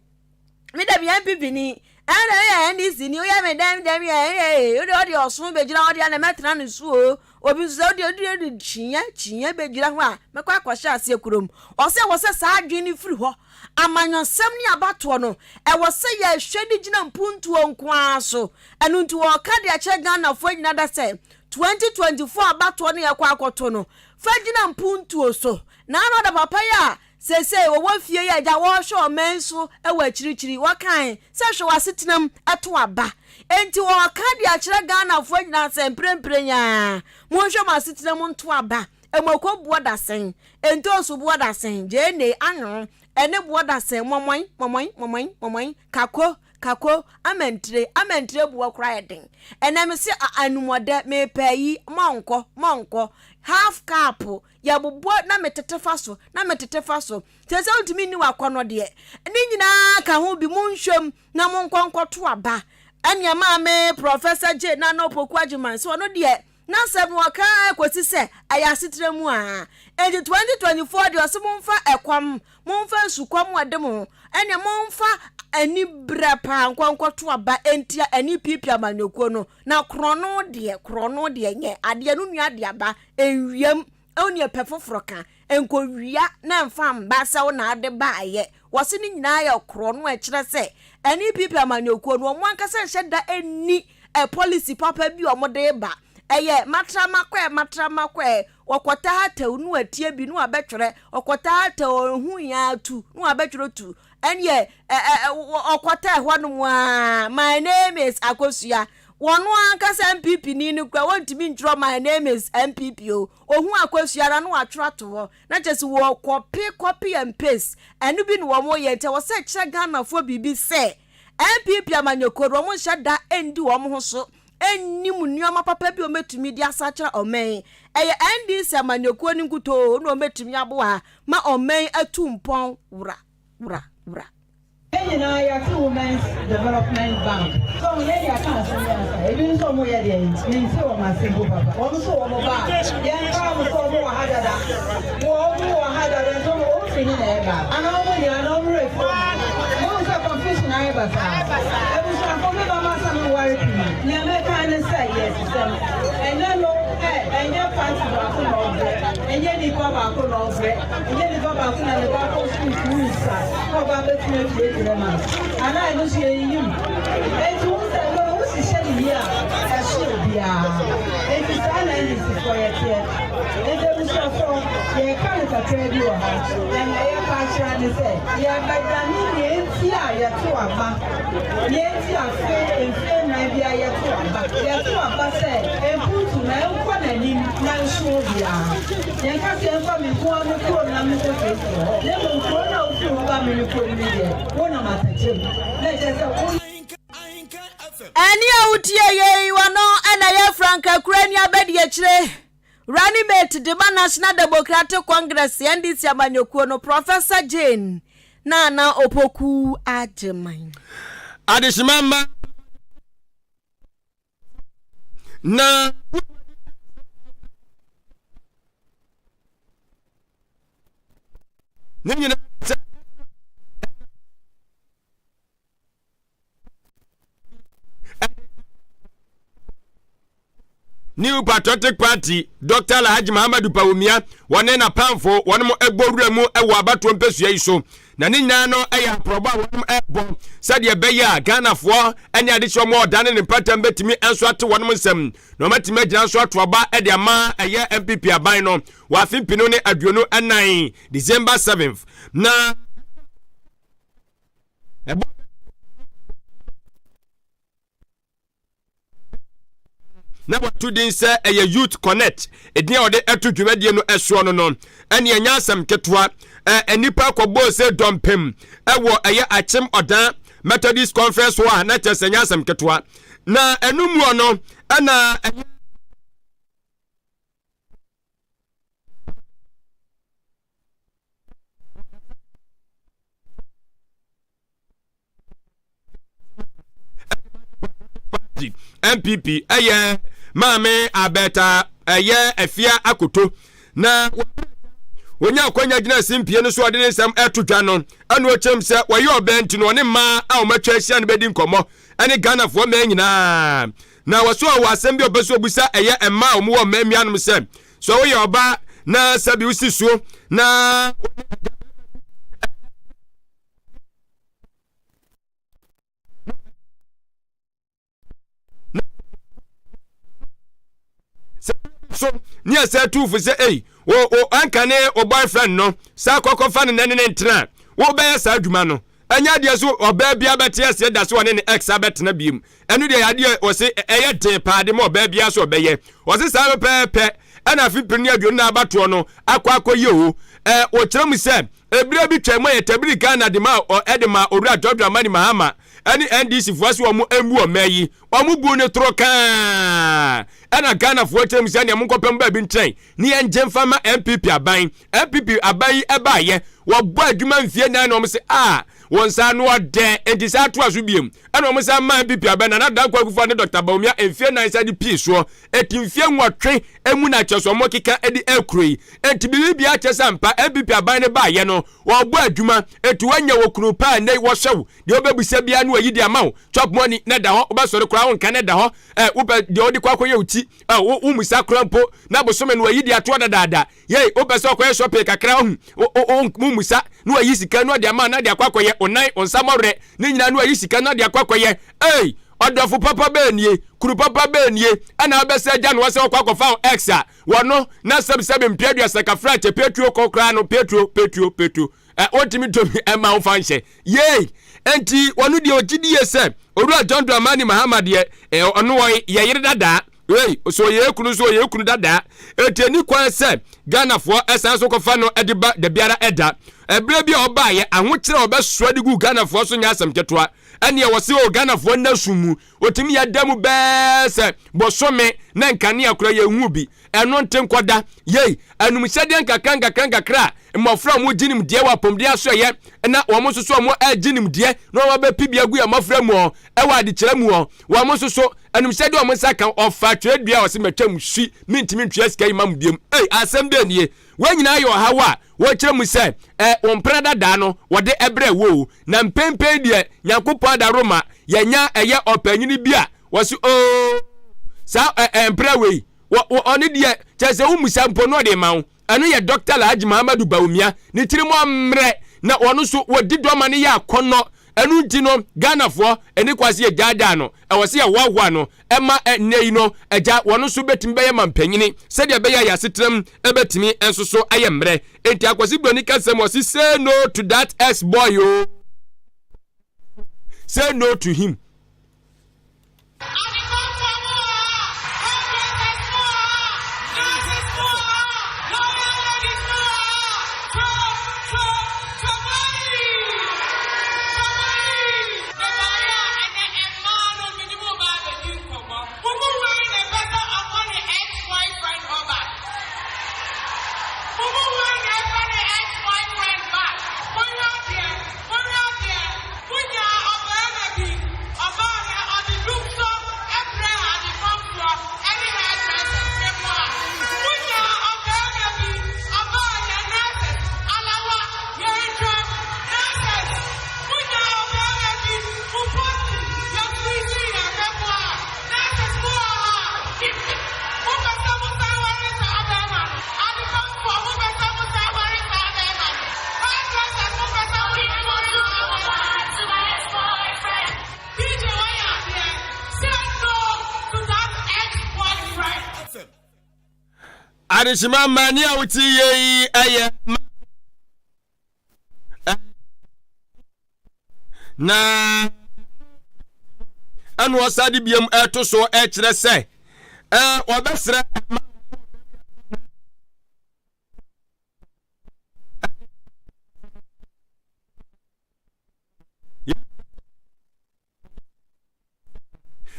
Me da meyɛ NPP ni, ɛna meyɛ NDC ni, woyɛ me dɛm dɛm yɛ ɛyɛ wode ɔde ɔso bɛgyina hɔ deɛ na mɛtena ne so o. Obi nso sɛ wode wode wode kyinyɛ kyinyɛ bɛgyina hɔ a mɛkɔ akɔhyɛ aseɛ kurom. Ɔsɛ ɛwɔ sɛ saa adwene no firi hɔ. Amanyɔsɛm ne abatoɔ no ɛwɔ sɛ yɛhwɛ de gyina mpuntuo nko ara so. Ɛno nti wɔreka de akyerɛ Ghanafoɔ nyina da sɛ 2024 abatoɔ no yɛkɔ akɔto no, fa gyina mpuntuo so. Na ano da papa yi a seesei wɔwɔ fie yi a agya wɔrehwɛ ɔman so wɔ akyirikyiri, wɔkae sɛ hwɛ w'asetenam to aba. Enti wɔreka de akyerɛ Ghanafoɔ nyinaa sɛ mprempren yi ara monhwɛ mo asetenam nto aba. Emoko boɔ da sɛn? Ntoosu boɔ da sɛn? Gyeene, anwoo, ɛne boɔ da sɛn? Mɔmɔe, mɔmɔe, mɔmɔe, mɔmɔe, kako, kako, amantire, amantire boɔ koraa yɛ den. Ɛnɛ mese a anumɔdɛ, mepɛ ayi, mɔnkɔ, mɔnkɔ, half cup, yɛbobɔ na metete fa so, na metete fa so. Kyerɛ sɛ wontumi nni w'akɔnnɔ deɛ. Ne nyinaa ka ho bi, monhwɛ mu na monkɔ nkɔto aba. Ɛnneɛ maame Professor Jane Nana Opoku Agyemang sɛ ɔno deɛ n'asɛm no ɔka ara kɔsi sɛ ɛyɛ asetena mu a. Enti 2024 deɛ ɔse momfa ɛkɔm, momfa nsukɔm a ɛde mo, ɛnneɛ momfa aniberɛ paa nkɔ nkɔto aba ntia NPP amanyɔkuo no. Na korɔno deɛ, korɔno deɛ nyɛ adeɛ no nua de aba nwiam. Onua pɛ foforɔ ka, nkɔwia na mfa mba sɛ wo na wode baeɛ. Wɔse ne nyinaa yɛ korɔno a ɛkyerɛ sɛ NPP amanyɔkuo no wɔn ankasa nhyɛ da nni policy papa bi a wɔde reba. Ɛyɛ matra makɔɛ matra makɔɛ, wɔkɔtaa tɛw na watie bi na wabɛtwerɛ, ɔkɔtaa tɛw ɔhu yɛn atu na wabɛtwerɛ tu. Ɛneɛ ɔkɔtaa ɛhɔ nom a, my name is Akosua. Wɔn ankasa NPP ni no kura wɔntumi ntwerɛ my name is NPP o. Ohun akosua ara na watwerɛ ato hɔ. Na kyerɛ sɛ wɔ copy copy and paste. Ɛno bi na wɔn yɛ nti ɛwɔ sɛ kyerɛ Ghanafoɔ biribi sɛ NPP amanyɔkuo no wɔn nhyɛ da ndi wɔn ho so nnim nneɛma papa bi a wɔbɛtumi de asakyera ɔman yi. Ɛyɛ NDC amanyɔkuo no nkutoo na wɔbɛtumi aboa ma ɔman yi atu mpɔn wura wura wura. Yɛn nyinaa yɛate Women's Development Bank sɛ wɔn yɛn deɛ aka asɛm yi ansa ebi nso wɔn yɛ deɛ mente wɔn ase mpo papa wɔn nso wɔn ba a yɛn kaa wɔn sɛ wɔn wɔ ha dada wɔn wɔ ha dada nso wɔn wɔn firi he na ɛba anaa wɔn nyinaa anaa wɔn werɛ fi wɔn mo hu sɛ confusion ayɛ basaa abusuafo me ba ma sɛ me nware pii nea mɛka ne sɛ yɛ sisɛm ɛnɛ no ɛ ɛnyɛ party baako na ɔbrɛ ɛnyɛ nipa baako na ɔbrɛ Ɛnyɛ nipa baako na ne ba kɔ sukuu sukuu nsa na ɔba abɛtumi atue kyerɛ ma no anaa ɛno nso yɛyiyi mu. Enti wohu sɛ ɛno no wohyehyɛ no yie a ɛso obiara. Enti saa na NDC foɔ yɛteɛ. Enti abusuafoɔ yɛreka no kakraa bi wɔ ha na nea yɛreka akyerɛ ne sɛ yɛrebɛdane nea enti a yɛto aba, nea enti afe mfeɛ nnan biara yɛto aba. Yɛto aba sɛ mpuntu na ɛnkɔ n'anim na nso obiara. Yɛnka sɛ ɛmfa me nko ara me kurom na menkɔ siesie hɔ, na mmom kuro no a wofiri hɔ ba me me kurom no deɛ, wonam atɛkyɛ mu, na ɛkyerɛ sɛ wo. Ɛnne a wotie yei wɔ no na ɛyɛ Frank Akurani abadiakyire running mate de ma National Democratic Congress, NDC amanyɔkuo no, Professor Jane Nana Opoku Agyemang. Adehyema mma na ne nyinaa sɛ New Patriotic Party Dr. Alhaji Muhammadu Bawumia wɔne n'apamfo wɔn bɔ wura mu wɔ abatoɔ mpɛsua yi so na ne nyinaa no yɛ aprɔbɔ a wɔn ɛbɔ sɛdeɛ ɛbɛyɛ a Ghanafoɔ ne adehyeɛ wɔn ɔdane ne mpatam bɛtumi nso ate wɔn nsɛm na wɔatumi agyina nso ato aba de ama ɛyɛ NPP aban no wɔ afe mpinu ne 24 December 7th na ɛbɔ na wɔato din sɛ ɛyɛ Youth Connect edin a wɔde ɛto dwumadie no ɛsoɔ no no ɛne ɛnyɛ asɛm ketewa ɛ nnipa kɔbɔɔ sɛ dɔmpem ɛwɔ ɛyɛ Akyem Ɔdan Methodist Conference hɔ a na kyerɛ sɛ ɛnyɛ asɛm ketewa na ɛno muɔ no ɛna ɛyɛ npp ɛyɛ maame abɛta ɛyɛ afia akoto na wɔnya akwanya gyina simpie no so ɔde ne nsɛm ɛto dwa no ɛna ɔkyerɛm sɛ wɔyɛ ɔbɛn nti no ɔne mmaa a wɔatwa ahyia no bɛdi nkɔmmɔ ɛne ghanafoɔ mmaa nyinaa na wɔso ɔwɔ asɛm bi a ɔpɛ sɛ ɔbusa ɛyɛ mmaa a wɔwɔ mmaa mmianom sɛ sɛ woyɛ ɔbaa na sɛbi wosi suo na so ne ɛsɛ tu fo sɛ ei wo wo anka ne wo boyfriend no saa kɔkɔfa ne nane ne ntena wobɛyɛ saa adwuma no ɛnyɛ adeɛ so ɔbaa bi abɛte aseɛ da so ɔne ne ex abɛtena biem ɛno deɛ adeɛ ɔse ɛyɛ den paa de ma ɔbaa bi so ɔbɛyɛ ɔse saa pɛpɛɛpɛ. ɛna afe 2024 abatoɔ no akɔ akɔyɛ o. Ɛ wɔkyerɛ mu sɛ ebire bi twam a yɛtabiri Ghana de ma ɛde ma Owura John Dramani Mahama ɛne NDC foɔ sɛ wɔn mmu ɔman yi. Wɔn buu no toro kaa. Ɛna Ghanafoɔ kyerɛ mu sɛ nea monkɔpɛ mo baabi nkyerɛn ne yɛngye mfa ma NPP aban. NPP aban yi ɛbaayɛ, wɔbɔ adwuma mfie nan na wɔn se a wɔn nsa ano ɔdɛ nti saa atoa so biem. Ɛna wɔn san maa NPP aban Nana Dankwa Akufo-Addo ne Dr. Bawumia mfie nan san de pii soɔ. Eti mfie 8 emu na kyerɛ sɛ wɔn keka de ɛkuro yi. Enti biribi biara kyerɛ sɛ ampa NPP aban no baayɛ no wɔbɔ adwuma. Eti wɔanya wɔ kunu paa nnɛ yi wɔhwɛ wo deɛ wobɛbisa biara na wɔyi de ama wo. Chop money na ɛda hɔ wobɛsɔre koraa wonka na ɛda hɔ. Ɛ wopɛ deɛ wode kɔ akɔyɛ wo ti ɛ wo wommisa koraa mpo na bosome no wɔyi de atoɔ dadaada. Yei wopɛ sɛ ɔkɔyɛ shopping kakra ohu wommisa na wɔyi sika na ɔde ama na de akɔ akɔyɛ wo nan wo nsa mmɔwerɛ ne nyinaa na wɔyi sika na de akɔ akɔyɛ. Ei ɔdɔfo papa bɛɛ nie kunu papa bɛɛ nie ɛna wobɛsɛ agya no hɔ sɛ ɔkɔ akɔfa wo ex a wɔno na sɛbsɛbe mpe 30 kafra kyɛ petuo kɔ koraa no petuo petuo petuo ɛ wɔntumi ntɔ bi ɛma wo fa nhyɛ yei enti wɔno deɛ ɔgye die sɛ Owura John Dramani Mahama deɛ ɛ ɔno ɔyɛ yere dadaa ei so ɔyɛ kunu so ɔyɛ kunu dadaa enti ɛni kwan sɛ Ghanafoɔ ɛsan so kɔfa no ɛde ba da biara ɛda ɛberɛ bi a ɔbaayɛ ahokyerɛ a ɔbɛsoa de gu Ghanafoɔ so nyɛ asɛm ketewa ɛneɛ wɔse o Ghanafoɔ nna sum mu Otumi yɛ da mu bɛɛ sɛ bosome na nkanea kora yɛnhu bi. Ɛno nte nkɔda. Yei, anumhyɛdeɛ nkakra nkakra nkakra a mmɔfra a wɔgye nimdeɛ wɔ apɔmuden asoɛeɛ na wɔn nso so wɔn regye nimdeɛ na wɔn abɛpi bi agu yɛn mmɔfra mu ɔ, ɛwɔ adekyerɛ mu ɔ, wɔn nso so anumhyɛdeɛ wɔn nsa ka ɔfa twerɛdua a ɔse matwam sui mentumi ntua sika yi ma mo biom. Ei, asɛm bɛn nie? Wei nyinaa yɛ ɔhaw a wɔkyerɛ mu sɛ ɛ wo mpena dadaa no wɔde brɛ wo o. Na mpenpen deɛ Nyankopɔn adaworoma yɛnya ɛyɛ ɔpanyini bi a wɔse oo saa ɛ ɛ mpena wei wɔ wɔ ɔno deɛ kyerɛ sɛ wommisa mpo na ɔde ma wo. Ɛno yɛ Dɔkta Alhaji Muhammadu Bawumia ne tirim ɔmmerɛ na ɔno nso wɔdi dɔma no yɛ akɔnnɔ. Ɛno nti no Ghanafoɔ ɛni kwan sɛ yɛgyaagyaa no, ɛwɔ sɛ yɛhoahoa no ɛma ɛnnɛ yi no agya wɔn nso bɛtumi bɛyɛ mampanyini sɛdeɛ ɛbɛyɛ a yɛn asetenam bɛtumi nso so ayɛ mmerɛ. Enti Akwasi Broni kasa mu ɔse say no to that ex boy o. Say no to him. Mebaeɛ a, ɛnɛ mmaa no me ne mo reba abɛdi nkɔmmɔ. Mo mu hwan na ɛpɛ sɛ ɔkɔ ne ex boyfriend hɔ back? Mo mu hwan na ɛpɛ ne ex boyfriend back? Monhwɛ adeɛ, monhwɛ adeɛ, monyaa ɔbarima bi, ɔbaa na ɔde dumsɔ brɛɛ adepamfoɔ ɛne hairdressers, meboa. Monyaa ɔbarima bi, ɔbaa yɛ nurses, alawa, yɛntwam, nurses. Mo nyaa ɔbarima bi mo post yɛ freeze yɛ mɛboa nurses mo wɔ ha mo pɛ sɛ mo san ware saa bɛɛma no adepamfoɔ mo pɛ sɛ mo san ware saa bɛɛma no hairdressers mo pɛ sɛ mo san ware saa bɛɛma no DJ wayɛ adeɛ say no to that ex boyfriend. Adehyema mma ni a wote yie yi ɛyɛ ma. Na ɛna ɔsa de biam ɛto so ɛkyerɛ sɛ ɛɛ ɔbɛsrɛ ma.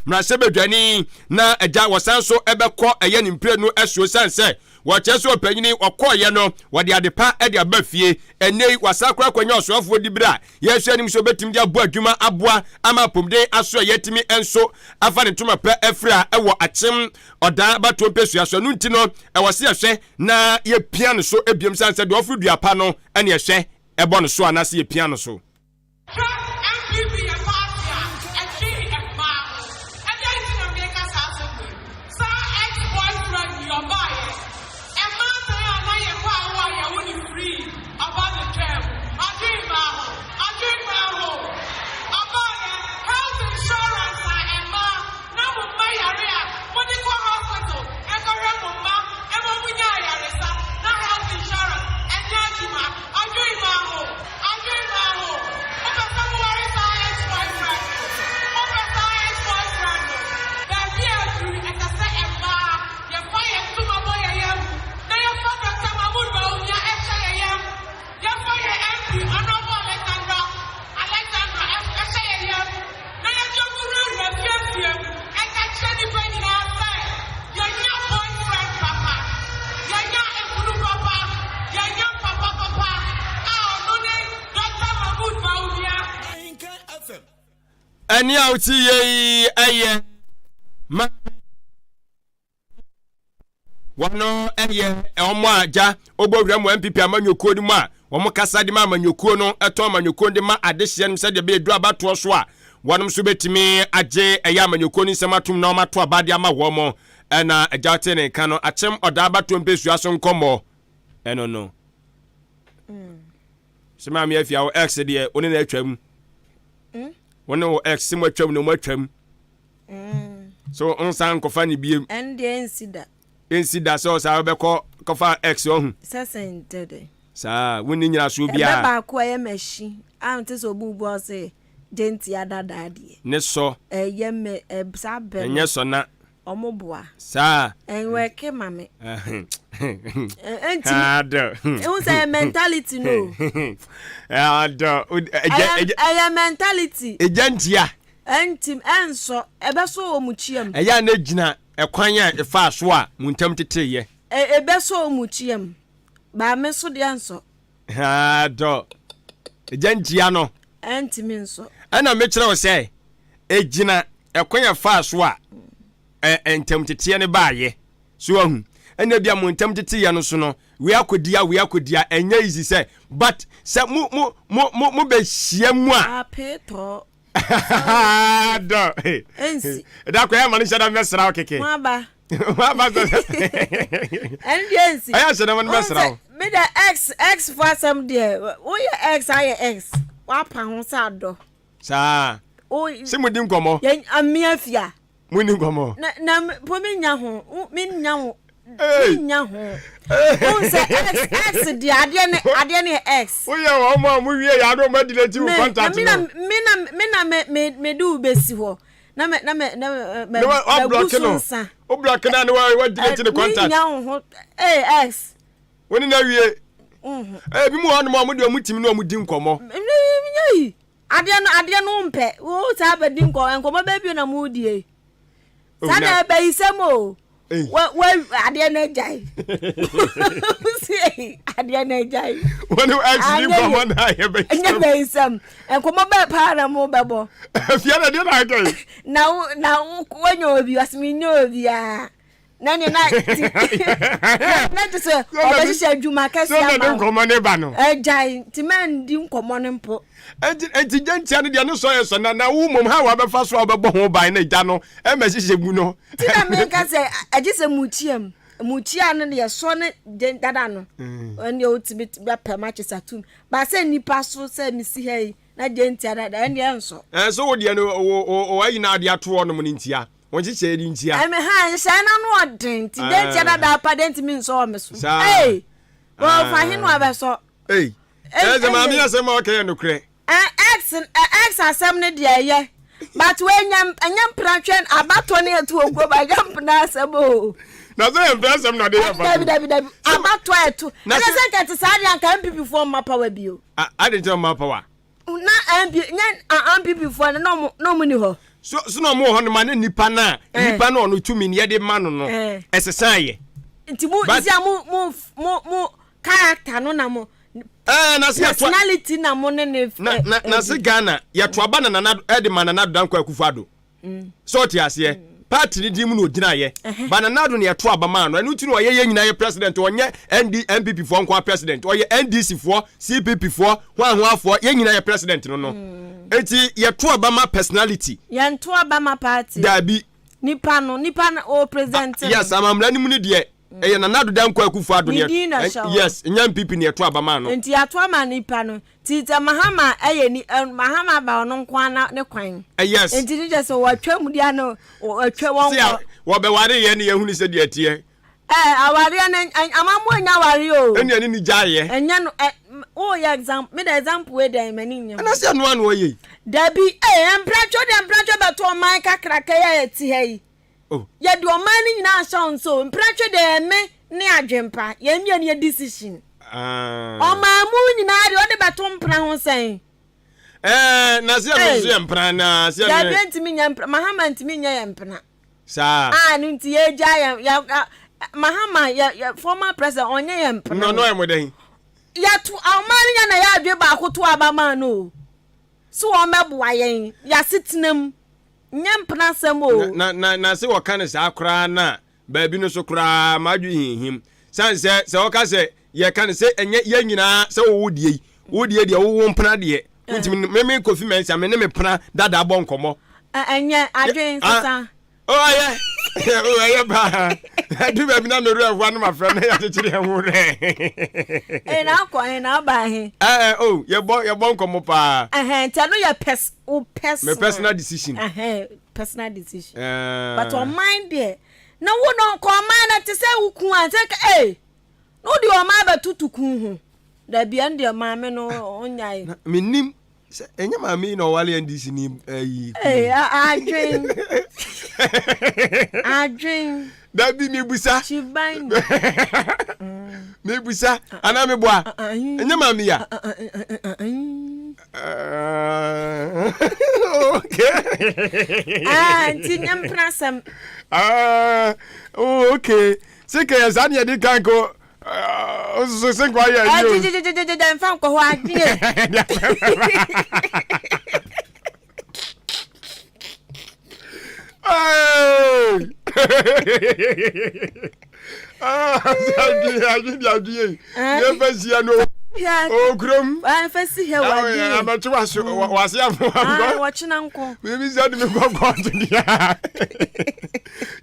Mmarahyɛbadwani na agya wɔsan so bɛkɔ ɛyɛ ne mprenu so esiane sɛ wɔkyerɛ sɛ ɔpanyini ɔkɔɔyɛ no wɔde adepa de aba fie. Ɛnnɛ yi wasan koraa akɔnya ɔsoafoɔ dibere a yɛhwɛ anim sɛ ɔbɛtumi de abɔ adwuma aboa ama apɔmuden aso a yɛatumi nso afa ne ntoma pɛ afira wɔ Akyem Ɔdaa abatoɔ mpɛsua so. Ɛno nti no ɛwɔ sɛ yɛhwɛ na yɛpia no so biom sane sɛ deɛ ɔforo dua pa no ɛne ɛhwɛ ɛbɔ no so anaasɛ yɛpia no so. Hwɛ, NPP yɛ party a ɛtwe mmaa ho. Ɛdɛn nti na meka saa asɛm wei? Saa ex boyfriend yi ɔbaeɛ, mmaa tan a na yɛkɔ awo a yɛwo no free, ɔba betwaam. Ɔdwen mmaa ho? Ɔdwen mmaa ho? Ɔbaeɛ, health insurance a mmaa na mo mma yare a mode kɔ hospital ɛkɔhwɛ mo mma ɛma mo nya ayaresa na health insurance ɛnyɛ adwuma. Ɔdwen mmaa ho? Adwen baa ho. Mopɛ sɛ moware saa ex Ɛne a wote yɛ yi ɛyɛ ma wɔn ɛyɛ wɔn a gya ɔbɔ wura mu NPP amanyɔkuo no mu a wɔn kasa de ma amanyɔkuo no ɛtɔn amanyɔkuo no de ma adehyeɛ no sɛdeɛ ɛbɛyɛ du abatoɔ so a wɔn nso bɛtumi agye ɛyɛ amanyɔkuo no nsɛm atom na wɔn ato aba de ama wɔn ɛna agya te ne nka no akyem ɔdaa abatoɔ mpɛsua so nkɔmmɔ ɛno no. Mm. Sɛ maame afia wo ex deɛ wo ne no atwam. Mm? Wo ne wo ex sɛ mo atwam na mo atwam. Mm. So nsan nkɔfa ne biem. Ɛn deɛ nsi da. Nsi da sɛ ɔsaa wobɛkɔ kɔfa ex ɔhu. Sɛ sɛ ntɛ dɛ. Saa wonni nyinasoɔ biara. Ɛbɛ baako ɛyɛ mɛhyi a nte sɛ obi bu ɔse gyenti adadaa deɛ. Ne sɔ. Ɛyɛ mɛ ɛ saa bɛ. Ɛnyɛ sɔ na. Ɔmo boa. Saa. Ɛnwɛke ma me. Ɛnti. Adɔ. Ehu sɛ ɛyɛ mentality no. Adɔ. Ɛyɛ mentality. Egya ntia. Ɛnti ɛnsɔ ɛbɛsɔ wɔ mu kyia mu. Ɛyɛ a na gyina ɛkwan a ɛfaa so a mo ntam teteyɛ. Ɛbɛsɔ wɔ mu kyia mu. Baa me so deɛ nsɔ. Adɔ. Egya ntia no. Ɛntumi nsɔ. Ɛna mekyerɛ wo sɛ egyina ɛkwan a ɛfaa so a ntamteteɛ no baayɛ. So ahu? Ɛna bia mo ntamteteyɛ no so no, wei akɔdia, wei akɔdia, ɛnyɛ easy sɛ, but sɛ mo mo mo mo mo bɛhyia mu a. Apeetɔ. Dɔ. Ɛnsi. Da kɔ ɛma no hyɛ da mɛsra wo keke. Mo aba. Mo aba sɛ. Ɛno deɛ ɛnsi. Ɛyɛ hyɛ da ma no mɛsra wo. Me deɛ ex ex fo asɛm deɛ woyɛ ex ayɛ ex wapa ho sɛ adɔ. Saa. Sɛ mo di nkɔmɔ. Yɛn amia fia. Mo ni nkɔmɔ. Na na po mi nya ho mi nya ho mi nya ho. Ohun sɛ x x deɛ adeɛ ne adeɛ ne yɛ x. Woyɛ wɔn mo a mo wie yɛ ado mo adelete wo contact no. Me na me na me me me de wo besi hɔ na me na me na me me gu so nsa. O block na ne wa wa delete ne contact. Mi nya ho ho ee x. Wo ne na wie. Ebi mu hɔ nom a wɔn deɛ wɔn timi ne wɔn di nkɔmɔ. Yi adeɛ no adeɛ no mpɛ wo saa bɛdi nkɔ nkɔmɔ bɛɛ bio na mo die oh, saa na ɛbɛyi sɛm o wa wa adeɛ no agyae si adeɛ no agyae. Wɔn ne ex di nkɔmɔ na ayɛ bɛyi sɛm. Ɛnyɛ bɛyi sɛm nkɔmɔ bɛɛ paa na mo bɛbɔ. Fia na deɛ na ayɛ yi. Na wo na wo wɔnyɛ obi ɔsimi nyɛ obi aa. na ne na ti na te sɛ ɔbɛhyehyɛ adwuma kɛse ama wo nkɔmmɔ ne ba no agyae nti mandi nkɔmmɔ no mpo enti enti gya ntia no deɛ ne sɔ yɛ sɔ na na wo mmom ha wabɛfa so a wobɛbɔ ho ban na gya no ɛma hyehyɛ mu no ti na menka sɛ agye sɛ mukyia mu mukyia no deɛ sɔ ne dada no mm. ɛndeɛ wotumi bɛpɛ ma kye sɛ atum baasɛ nnipa so sɛ mesi ha yi na gya ntia dada ɛndeɛ nsɔ ɛnso wo deɛ no wo ayi na ade ato hɔ nom no ntia Wɔn nhyehyɛe no ntia. Ɛmɛ ha nhyehyɛe no ano ɔden nti dɛn ntia dada apa dɛn ntumi nsɔ wɔ me so. Saa. Ee, wɔfa he no abɛsɔ. Ei, ɛyɛ sɛ maame asɛm a ɔka yɛ nokorɛ. X X asɛm no deɛ ɛyɛ but wɔanya ɛnyɛ mpena twɛn abatɔ ne ɛto wɔ kurom ɛnyɛ mpena asɛm o. Na sɛ yɛ mpena asɛm na ɔde yɛ abatɔ. Dabi dabi dabi abatɔ ɛto ɛna sɛ nka te saa deɛ anka NPP foɔ mma power bio. Adi nti ɔmma power. Na NP nyɛ NPP foɔ no na ɔmo na ɔmo ni hɔ. So so na ɔmo wɔ hɔ no ma ne nipa na eh. nipa na ɔno tumi ne yɛde ma no no eh. ɛsesa yɛ. Nti mo nti a mo mo mo mo character no na mo. Ɛɛ eh, na se yɛto personality na mo ne ne. Na na na se Ghana yɛto aba na nana ɛde ma Nana Addo Dankwa Akufo Addo. Sɛ ɔte aseɛ party ne din mu na ɔgyinaeɛ ba Nana Addo na yɛto aba maa no ɛno nti na ɔyɛ yɛn nyinaa yɛ president ɔnyɛ ND NPP foɔ nkoa president ɔyɛ NDC foɔ CPP foɔ hwanhwanfoɔ yɛn nyinaa yɛ president no no eti yɛto aba ma personality. Yɛnto aba ma party. Daabi. Nipa no nipa no o president no. Yes amammerɛ no mu no deɛ ɛyɛ Nana Addo Dankwa Akufo Addo Ne din na ɛhyɛ hɔ. Yes nyɛ NPP na yɛto aba maa no. Nti yɛato ama nipa no Nti sɛ Mahama yɛ ni ɛ Mahama ba ɔno nko ara ne kwan. Yes. Nti ne kyɛ sɛ wɔatwa mu deɛ no wɔatwa wɔn kɔ. Wɔbɛware yɛ ne yɛhunu sɛ deɛ ɛteɛ. Ɛ awareɛ no amammuo nya awareɛ o. Ɛne ɛne ne gyaeɛ. Ɛnyɛ no ɛ woyɛ example me de example wei deɛ m'ani nnye ho. Ɛna sɛ ɛno ano ɔyɛ yi. Dabi ee mpratwo deɛ mpratwo bɛto ɔman kakraka yi a yɛte ha yi. Oh. Yɛde ɔman no nyinaa ahyɛ wo nsa o. Mprɛtwe deɛ ɛyɛ me ne adwempa. Yɛn mmienu yɛ decision. Ah. Ɔman mu nyinaa deɛ ɔde bɛto mpena ho sɛn? Ɛɛ na se ɛno nso yɛ mpena na se ɛno. Dabi ntumi nyɛ mpena. Mahama ntumi nyɛ yɛ mpena. Saa. Ah no nti yɛgya yɛ yɛ Mahama yɛ yɛ former president ɔnyɛ yɛ mpena. Na ɔno ayɛ mo dɛn? Yɛto ɔman no nyɛ na yɛ adwe baako to aba maa no o. So wɔmmɛboa yɛn yɛasetena mu. Nyɛ mpena asɛm o. Na na na se wɔka no saa koraa no a, baabi no so koraa m'adwene hinhim. Sane sɛ sɛ wɔka sɛ yɛka no sɛ ɛnyɛ yɛn nyinaa sɛ wo deɛ yi, wo deɛ deɛ wo wo mpena deɛ. Wontumi me me Kofi Mensah me ne me pena dada bɔ nkɔmmɔ. Ɛnyɛ adwene sesa. Oh, ɛyɛ oh, ɛyɛ paa ɛdu baabi na mewerɛ ahoa no mafrɛ no yɛakyekyere yɛn ho werɛ. Ɛyɛ na akɔ he na aba he. Ɛɛ oh yɛbɔ yɛbɔ nkɔmmɔ paa. Ɛhɛn nti ɛno yɛ pɛs wo personal. Me personal decision. Ɛhɛn personal decision. Ɛɛ. But ɔman deɛ na wo no nka ɔman no te sɛ wo kun a sɛ ee na wode ɔman bɛtoto kun ho dabi ɛno deɛ maame no ɔnyae. Menim Sɛ ɛnyɛ maame yi na ɔwale NDC ni ayi. Ee adwen. Adwen. Dabi mi busa. Chiban. Mi busa anaa mi boa. Ɛnyɛ maame ya. Okay. Ah, nti nyɛ mpena asɛm. Ah, okay. Sika yɛ saa ne yɛde kan ko nso sɛ nkwa yɛ ayi o. Gyegyegyegyegye nfa nkɔ hɔ adwene. Adwene adwene adwene yɛmfa nsia no okurom yɛmfa si hɛ wadwene abɛkye wase wase afo wɔkyena nko biribi sɛ de me kɔ kɔɔto deɛ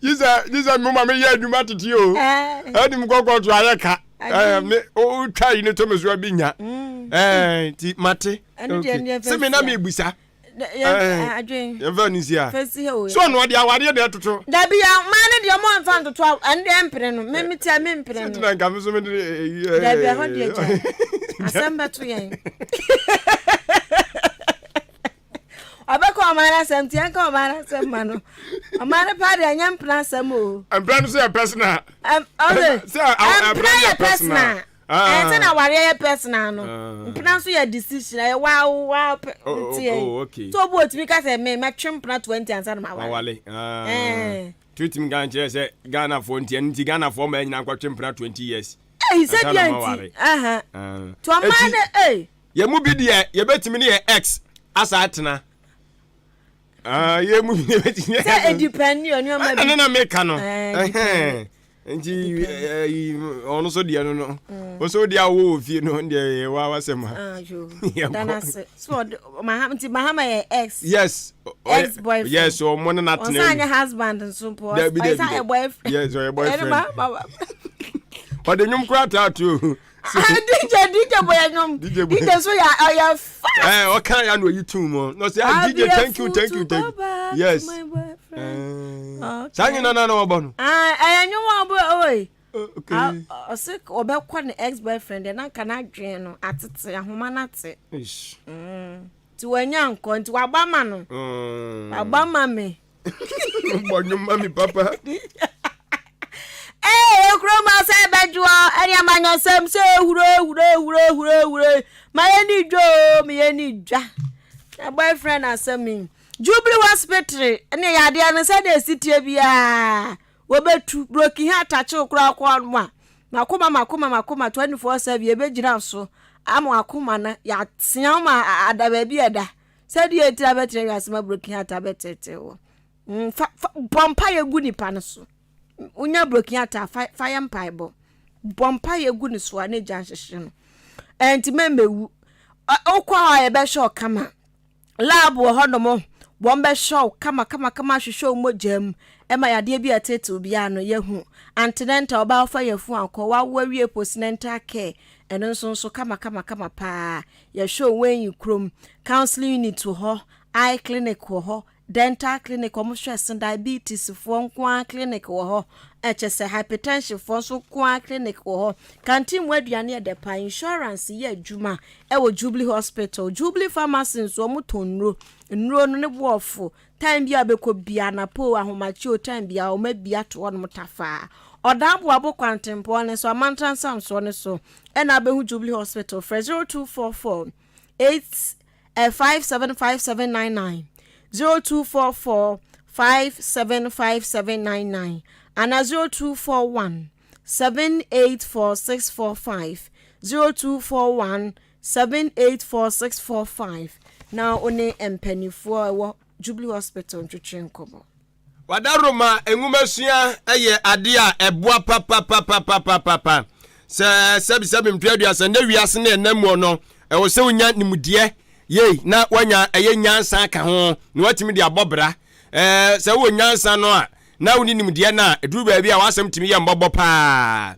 gyesɛ gyesɛ mo ma meyɛ adwuma tete o ɛde me kɔ kɔɔto ayɛ ka me wotwa yi ne to me so abi nya nti mate sɛ me na mebusa yɛmfa no si a so ɔno ɔde awareɛ na ɛtoto dabi ya maa ne deɛ ɔmo mfa ntoto ɛno deɛ mpene no me metia me mpene no sɛ nka me so me de dabi ɛhɔ deɛ gya asɛm bɛto yɛn ɔbɛka ɔman no asɛm nti yɛnka ɔman no asɛm ma no ɔman no paa deɛ ɛnyɛ mpena asɛm o mpena no so yɛ personal mpena yɛ personal ɛsɛ na awareɛ yɛ personal no mpena nso yɛ decision ɛyɛ waa waa ntiɛ tó obi otumi ka sɛ me mɛtwe mpena 20 ansa na ma wale tutumi ka nkyerɛ sɛ Ghanafoɔ nti ɛno nti Ghanafoɔ ma nyina nkɔtwe mpena 20 years ɛyi sɛ deɛ nti nti ɔman no ee Yɛn mu bi deɛ yɛbɛtumi ne yɛn ex asa atena. Ah, yɛn mu bi deɛ yɛbɛtumi ne. Sɛ edipɛn ne nneɛma bi. Ɛna na meka no. Nti ɔno nso deɛ no no. Ɔso deɛ awɔ wɔ fie no deɛ yɛ wa wasɛm ha. Danase. So ɔde mahama nti mahama yɛ ex. Yes. Ex boyfriend. Yes, ɔmo ne na tena. Ɔsan nyɛ husband nso po. Dabi dabi. Ɔsan yɛ boyfriend. Yes, ɔyɛ boyfriend. Ɔde nnwom koraa taa to. DJ DJ bɔ yɛ nwom. DJ bɔ. DJ so yɛ ɔyɛ fast. Ɛɛ ɔka ya na oyi tum mu. Na ɔsɛ ah DJ thank you thank you thank you. Yes. Saa nyina na na ɔbɔ no. Ah ɛyɛ nwom a ɔbɔ oye. Ɔsɛ ɔbɛkɔ ne ex boyfriend deɛ nanka n'adwene no atete ahoma no ate. Nti wanya nkɔ nti wabɔ ama no. Wabɔ ama me. Bɔ nnwom ma me papa. Ee, ekuro ma sɛ bɛdwoɔ ɛne amanyɔsɛm sɛ ehuro ehuro ehuro ehuro ehuro ma yɛ ni dwa o ma yɛ ni dwa na boyfriend asɛm yi Jubilee Hospital ɛne yadeɛ no sɛdeɛ esi tie biara wɔbɛtu broken heart akyew koraa kɔ ɔmo a makoma makoma makoma 24/7 yɛbɛgyina so ama akoma no yɛatea ma ada baabi ɛda Sɛdeɛ ɛti abɛtena wiase ma broken heart abɛtete wo. Mm, fa, fa, bɔ mpaeɛ gu nipa no so. Wonya broken heart a, fa, fa yɛ mpaebɔ. Bɔ mpaeɛ gu ne so a na gya nhyehye no. Ɛnti mɛmɛwu. Wokɔ hɔ a yɛbɛhwɛ wo kama. Lab wɔ hɔ nom, wɔn bɛhwɛ wo kama kama kama ahwehwɛ wo mogya mu. Ɛma yadeɛ bi a ɛtete obiara no yɛhu. Antenatal, ɔbaa wofa yɛfu akɔ, wawo awie postnatal care. Ɛno nso nso kama kama kama paa. Yɛhwɛ Owenyi kurom, counseling unit wɔ hɔ, eye clinic wɔ hɔ, dental clinic, wɔn hwɛ se diabetes foɔ nko ara clinic wɔ hɔ, ɛkyɛ sɛ hypertension foɔ nso nko ara clinic wɔ hɔ. Canteen mu aduane yɛ dɛ paa, insurance yɛ adwuma ɛwɔ Jubilee Hospital. Jubilee Pharmacy nso wɔn tɔn nnuro, nnuro no ne boɔfo, time bi a bɛkɔ bia anapa o, ahomakye o, time bia wɔn abia ato hɔ nom tafaa. Ɔdan Boabo kwantempɔn no so, Amantra nsamsoɔ no so. Ɛna abɛhu Jubilee Hospital. Frɛ 0244 8 575799 0244 575799 ana 0241 784645 0241. 784645 na wo ne mpanimfoɔ a ɛwɔ Jubilee Hospital ntwetwe nkɔmmɔ. Wadaroma nwomasua yɛ adeɛ a ɛboa papapapapapapa. Sɛ sɛbisɛbi mfe aduasa nnɛ wiase ne ɛnam mu no, ɛwɔ sɛ wonya nimdeɛ yei na woanya ɛyɛ nyansa aka ho na woatumi de abɔ bra. Ɛɛ sɛ wowɔ nyansa no a na wonni nimdeɛ no a, ɛduru baabi a w'asɛm tumi yɛ mmɔbɔ paa.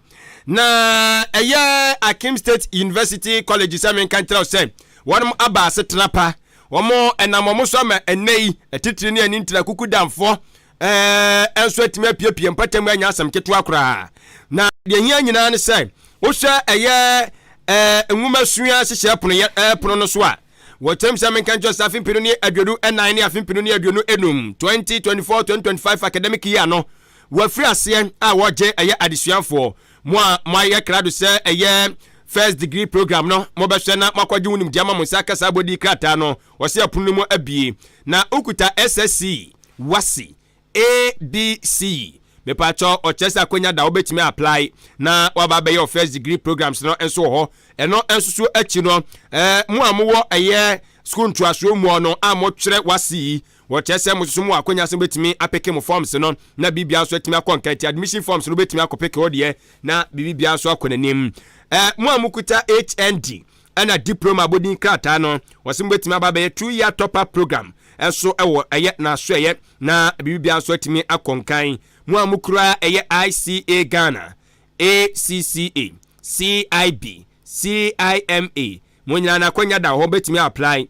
Na ɛyɛ Akim State University College sɛ menka nkyerɛ wo sɛ wɔnom aba asetena pa. Wɔn ɛnam wɔn so ama ɛnnɛ yi atitire ne anintire akukudamfoɔ ɛɛ nso atumi apiepie mpɔtam anya asɛm ketewa koraa. Na deɛ hia nyinaa ne sɛ wohwɛ ɛyɛ ɛɛ nwomasua hyehyɛ pono yɛ ɛɛ pono no so a wɔkyerɛm sɛ menka nkyerɛ sɛ afe mpenu ne 24 ne afe mpenu ne 25 2024 2025 academic year no wɔafiri aseɛ a wɔgye ɛyɛ adesuafoɔ Mo a moayɛ krado sɛ ɛyɛ First Degree Program no, mobɛhwɛ na moakɔgye wo nimdeɛ ama mo nsa aka saa abɔdin krataa no. Wɔse ɛpono no mu abue. Na wokuta SSC, WASSCE, ABC. Mepaakyɛw, ɔkyerɛ sɛ akwanya da wobɛtumi apply na waba abɛyɛ wo First Degree Programs no nso wɔ hɔ. Ɛno nso so akyi no, eh, mo a mowɔ ɛyɛ sukuu ntoasoɔ muɔ no a motwerɛ WASSCE yi, Wɔkyerɛ sɛ mo nso mowɔ akwanya sɛ mobɛtumi apeke mo forms no na biribiara nso atumi akɔ nka nti admission forms no wobɛtumi akɔpeke hɔ deɛ na biribiara nso akɔ n'anim. Eh, mo a mokuta HND ɛna diploma abɔdin krataa no wɔsɛ mobɛtumi aba abɛyɛ 2 year top up program nso ɛwɔ ɛyɛ n'asoɛyɛ na biribiara nso atumi akɔ nkan. Mo a mokura ɛyɛ ICA Ghana, ACCA, CIB, CIMA mo nyinaa no akwanya da hɔ bɛtumi apply.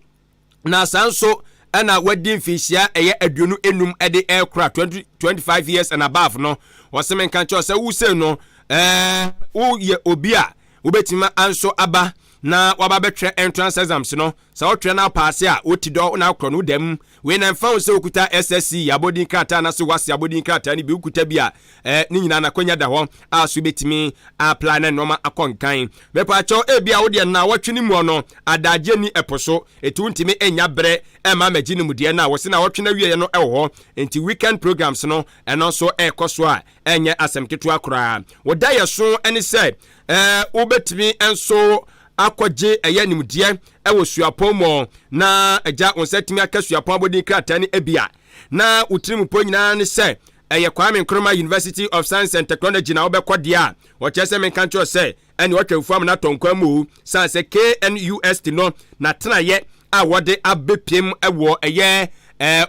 Na saa nso ɛna wadi mfinhyia ɛyɛ 25 ɛde ɛrekora 20 25 years and above no wɔsɛ menka nkyerɛ sɛ wosei no ɛɛ woyɛ obi a wobɛtumi anso aba na waba bɛtwerɛ entrance exams no. Sɛ wotwerɛ no apaase a, woti dɔ na akorɔ no dɛm. Wei na ɛmfa ho sɛ wokuta SSC abɔdin krataa anaasɛ WASSCE abɔdin krataa no bi, wokuta bi a ɛɛ ne nyinaa n'akwanya da hɔ a so wobɛtumi apply na nneɛma akɔ nkan. Mepaakyɛw, ebia wo deɛ nnawɔtwe no mu no adagyeɛ nni ɛpo so, enti wontumi nnya berɛ mma mmɛgye nimdeɛ no a wɔse nnawɔtwe no awieɛ no wɔ hɔ. Enti weekend programs no, ɛno nso ɛrekɔ so a ɛnyɛ asɛm ketewa koraa. Wo daeɛso ne sɛ ɛɛ wobɛtumi nso akɔgye ɛyɛ nimdeɛ wɔ suapɔn mu na agya wo nsa atumi aka suapɔn abɔdin krataa no bi a, na wo tirim mpo nyinaa ne sɛ ɛyɛ Kwame Nkrumah University of Science and Technology na wobɛkɔ deɛ a, wɔkyerɛ sɛ menka nkyerɛ sɛ ɛne ɔtwa fufu amena tɔ nkwan mu o, sane sɛ KNUST no n'atenaeɛ a wɔde abɛpiem wɔ ɛyɛ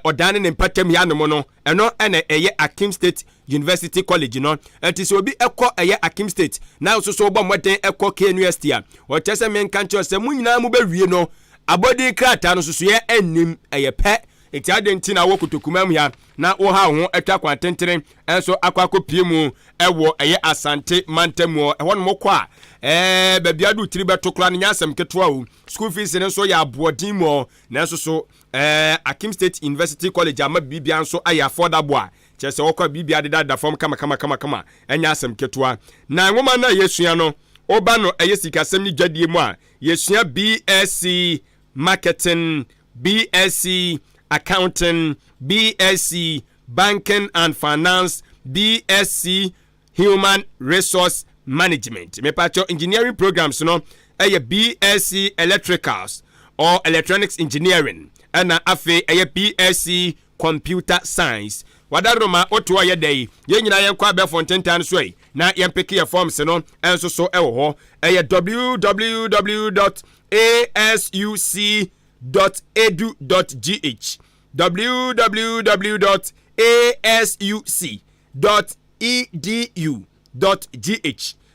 ɔdan ne ne mpɔtam yi anom no, ɛno na ɛyɛ Akim State University College no. Ɛnti sɛ obi kɔ ɛyɛ Akim State na nso so wobɔ mmɔden kɔ KNUST a, ɔkyerɛ sɛ menka nkyerɛ sɛ mo nyinaa mobɛwie no, abɔdin krataa no sosoeɛ nnim, ɛyɛ pɛ. Nti adɛn nti na wɔ Kotokuma mu ha na wohaw ho atwa kwan tentene nso akɔ akɔpie mu wɔ ɛyɛ Asante mantam mu hɔ? Ɛhɔ nom wokɔ a, ɛɛ baabi a wode wo tiri bɛto koraa no nyɛ asɛm ketewa o. School fees no nso yɛ aboɔden mu hɔ. Nanso so ɛɛ Akim State University College ama biribiara nso ayɛ affordable a, kyerɛ sɛ wɔkɔ a biribiara dedadeda fam kamakamakama, ɛnyɛ asɛm ketewa. Na nwoma no a yɛsua no, woba no ɛyɛ sikasɛm ne dwadie mu a, yɛsua BSc Marketing, BSc Accounting, BSc Banking and Finance, BSc Human Resource Management. Mepakyɛw, engineering programs no ɛyɛ BSc Electricals or Electronics Engineering, ɛna afei ɛyɛ BSc Computer Science. Wadaroma wote hɔ yɛ dɛ yi, yɛn nyinaa yɛnkɔ abɛɛfo ntentan no so yi na yɛmpeke yɛ forms no nso so ɛwɔ hɔ. Ɛyɛ www.asuc.edu.gh, www.asuc.edu.gh,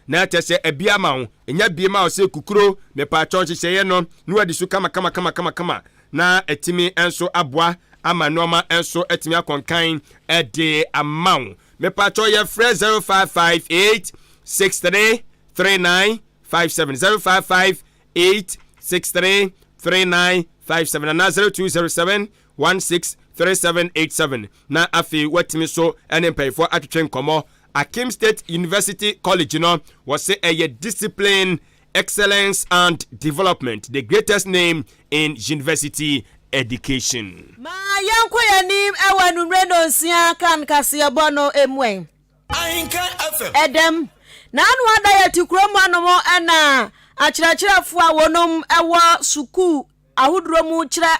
na kyerɛ sɛ ɛbi ama wo ɛnya bie ma wo sɛ kukuro. Mepaakyɛw, nhyehyɛeɛ no na wadi so kama kama kama kama kama na ɛtumi nso aboa ama nneɛma nso atumi akɔnkan ɛde ama wo. Mepaakyɛw, yɛfrɛ 0558 63 39 57, 0558 63 39 57 anaa 0207 16 3787 na afei watumi so ne mpanyinfoɔ atwetwe nkɔmmɔ. Akim State University College no, wɔsɛ ɛyɛ discipline, excellence and development, the greatest name in university education. Ma yɛnkɔ yɛn anim wɔ anwummere nnɔnsia kan kaseɛbɔ no mu ɛ. Ahenkan FM. Ɛdɛm. N'ano ada yɛ te kurom hanom na Akyerɛkyerɛfoɔ a wɔnom wɔ sukuu ahodoɔ mu kyerɛ